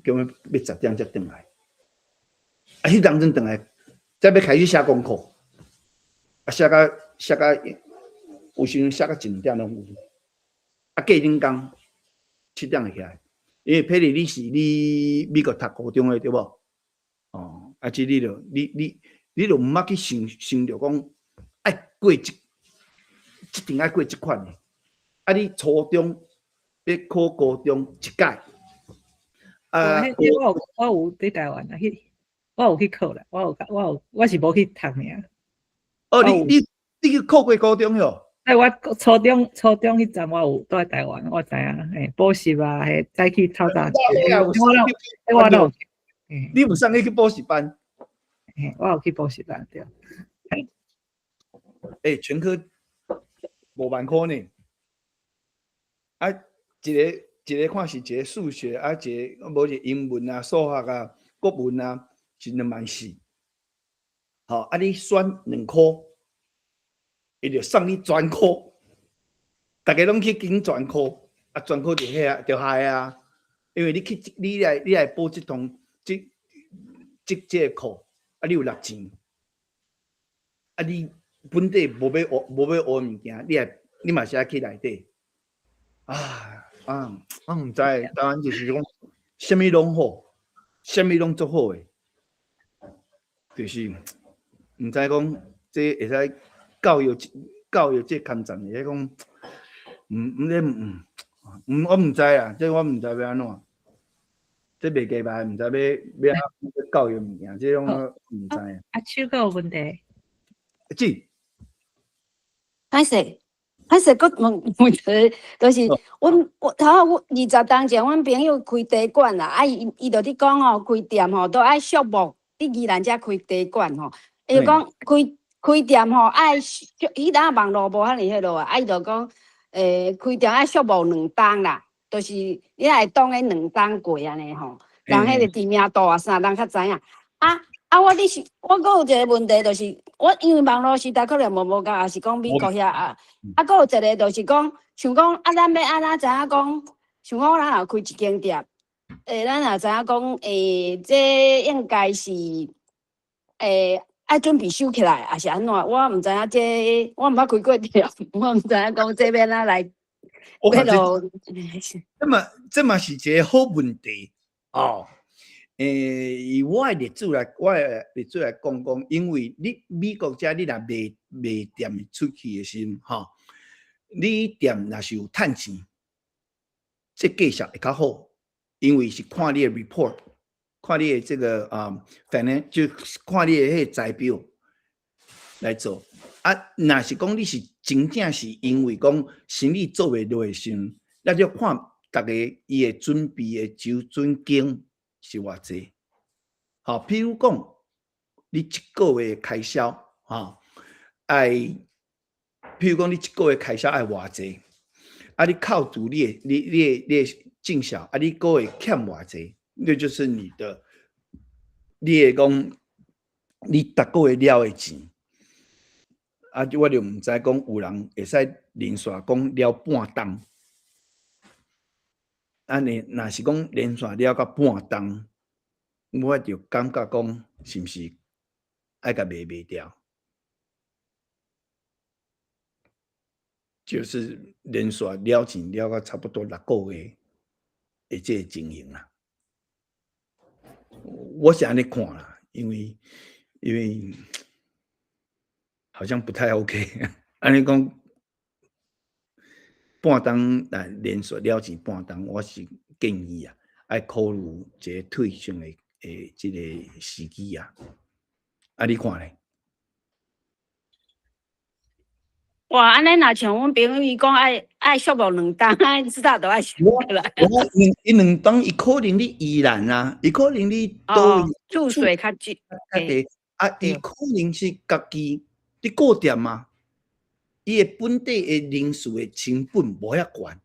叫欲10點才轉來。啊，彼當陣轉來，才欲開始寫功課，啊，寫甲有時陣寫甲1、2點攏有。啊，隔陣工7點會起來，因為譬如你是你美國讀高中的對無？哦，啊，這你就你就毋捌去想想著講愛過這一定愛過這款的。啊，你初中欲考高中一屆，啊，我有佇台灣啊，彼我有去考啦，我是無去讀爾。哦，你去考過高中喲？哎，我初中彼陣我有蹛台灣，我知影，嘿，補習啊，嘿，早起透早。我都有。你有送伊去補習班？嘿，我有去補習班對。欸，全科5萬箍呢？啊，一个一个看是一个數學，啊，一个無就英文啊、數學啊、國文啊，是2萬4。好，啊，你選兩科，伊就送你專科，逐家攏去揀專科，啊，專科就遐就害啊，因為你去你來報這堂這個課，啊，你有六錢，啊，你本地無欲學物件，你嘛是愛去內底。啊啊，我毋知，台灣就是講，啥物攏好，啥物攏足好的，就是毋知講這會使教育這抗戰，會使講，毋毋咧毋毋我毋知啊，這我毋知欲按怎，這袂加歹，毋知欲按怎教育物件，這種我毋知。阿秋閣有問題？是。歹勢。歹勢，閣問問題，就是阮我頭仔阮20冬前，阮朋友開茶館啦，啊伊伊就佇講吼，開店吼都愛寂寞，佇宜蘭遮開茶館吼，伊就講開店吼愛彼當網路無遐爾彼落啊，啊伊就講，開店愛寂寞兩冬啦，就是你若會當彼兩冬過按呢吼，人彼个知名度啊啥，人較知影。啊啊！我你是我閣有一個問題，就是我因為網路時代可能無共，抑是講美國遐啊，啊，閣有一個就是講，像講啊，咱欲按怎知影講，像講咱若開一間店，咱若知影講，這應該是，愛準備收起來，抑是按怎？我毋知影這，我毋捌開過店，我毋知影講這欲按怎來。我這嘛這嘛是一個好問題哦。以我的例子來，我的例子來講講，因為你美國遮你若賣店出去的時陣，吼，你店若是有趁錢，這計數會較好，因為是看你的 report，看你的這個啊，反正就看你的彼個財報來做。啊，若是講你是真正是因為講生意做袂落的時陣，那就看逐个伊的準備的周準金是偌濟。好，譬如講，你一個月開銷，吼，愛，譬如講你一個月開銷愛偌濟，啊，你扣除你的進銷，啊，你閣會欠偌濟，那就是你的，你會講，你逐個月了的錢，啊，我就毋知講有人會使連續講了半冬。啊，你若是講連續了到半冬，我就感覺講是毋是愛共賣掉？就是連續了錢了到差不多6個月的這個情形啦。我是按呢看啦，因為好像不太 OK。按呢講，半冬來連續了錢半冬，我是建議啊，愛考慮一個退場的這個時機啊。啊，你看咧？哇，按呢若像阮朋友伊講愛寂寞兩冬，伊知道都愛收起來。我伊兩冬，伊可能佇宜蘭啊，伊可能佇佗位注水較少，較濟啊，伊可能是家己佇顧店嘛，伊的本地的人事的成本無遐懸。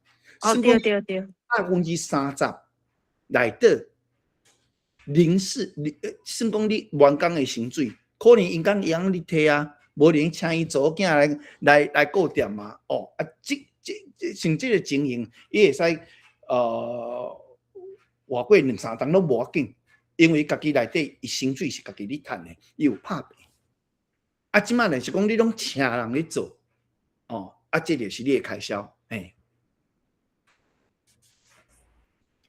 哦，對對對。30%內底人事，算講你員工的薪水，可能𪜶工會曉你提啊。無論請伊查某囝來顧店嘛，哦，啊，這像這个情形，伊會使活過兩三冬攏無要緊，因為家己內底伊薪水是家己咧趁的，伊有拍拼。啊，這擺若是講你攏請人咧做，哦，啊，這就是你的開銷，嘿。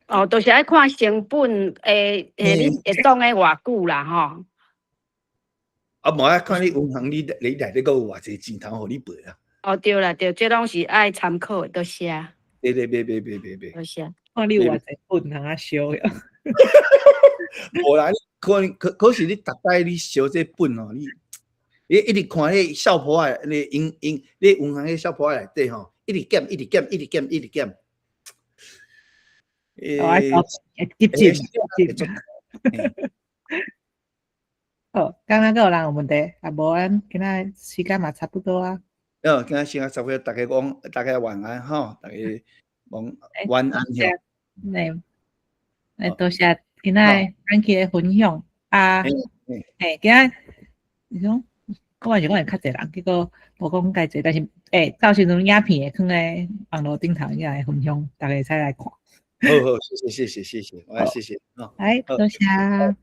哦，就是愛看成本，欸，你會當的偌久啦，吼。啊，無愛看你銀行你內底閣有偌濟錢通予你賠啊。哦，對啦，對，這攏是愛參考的，多謝。對對對對對對對。多謝。看你有偌濟本通啊燒呀。無啦，可能可是你逐擺你燒這本吼，你一直看彼數簿仔，你銀銀你銀行彼數簿仔內底吼，一直減，一直減，一直減，一直減。欸，急進，急進。好，敢若閣有人有問題？啊，無咱今仔時間嘛差不多啊。哦，今仔時間差不多，大家講，大家晚安吼，大家講晚安。欸，欸，多謝今仔咱去的分享啊。欸，今仔你講，我嘛是講會較濟人，結果無講介濟，但是欸，到時陣影片會囥佇網路頂頭，也會分享，大家會使來看。好好，謝謝謝謝謝謝，我謝謝。來，多謝。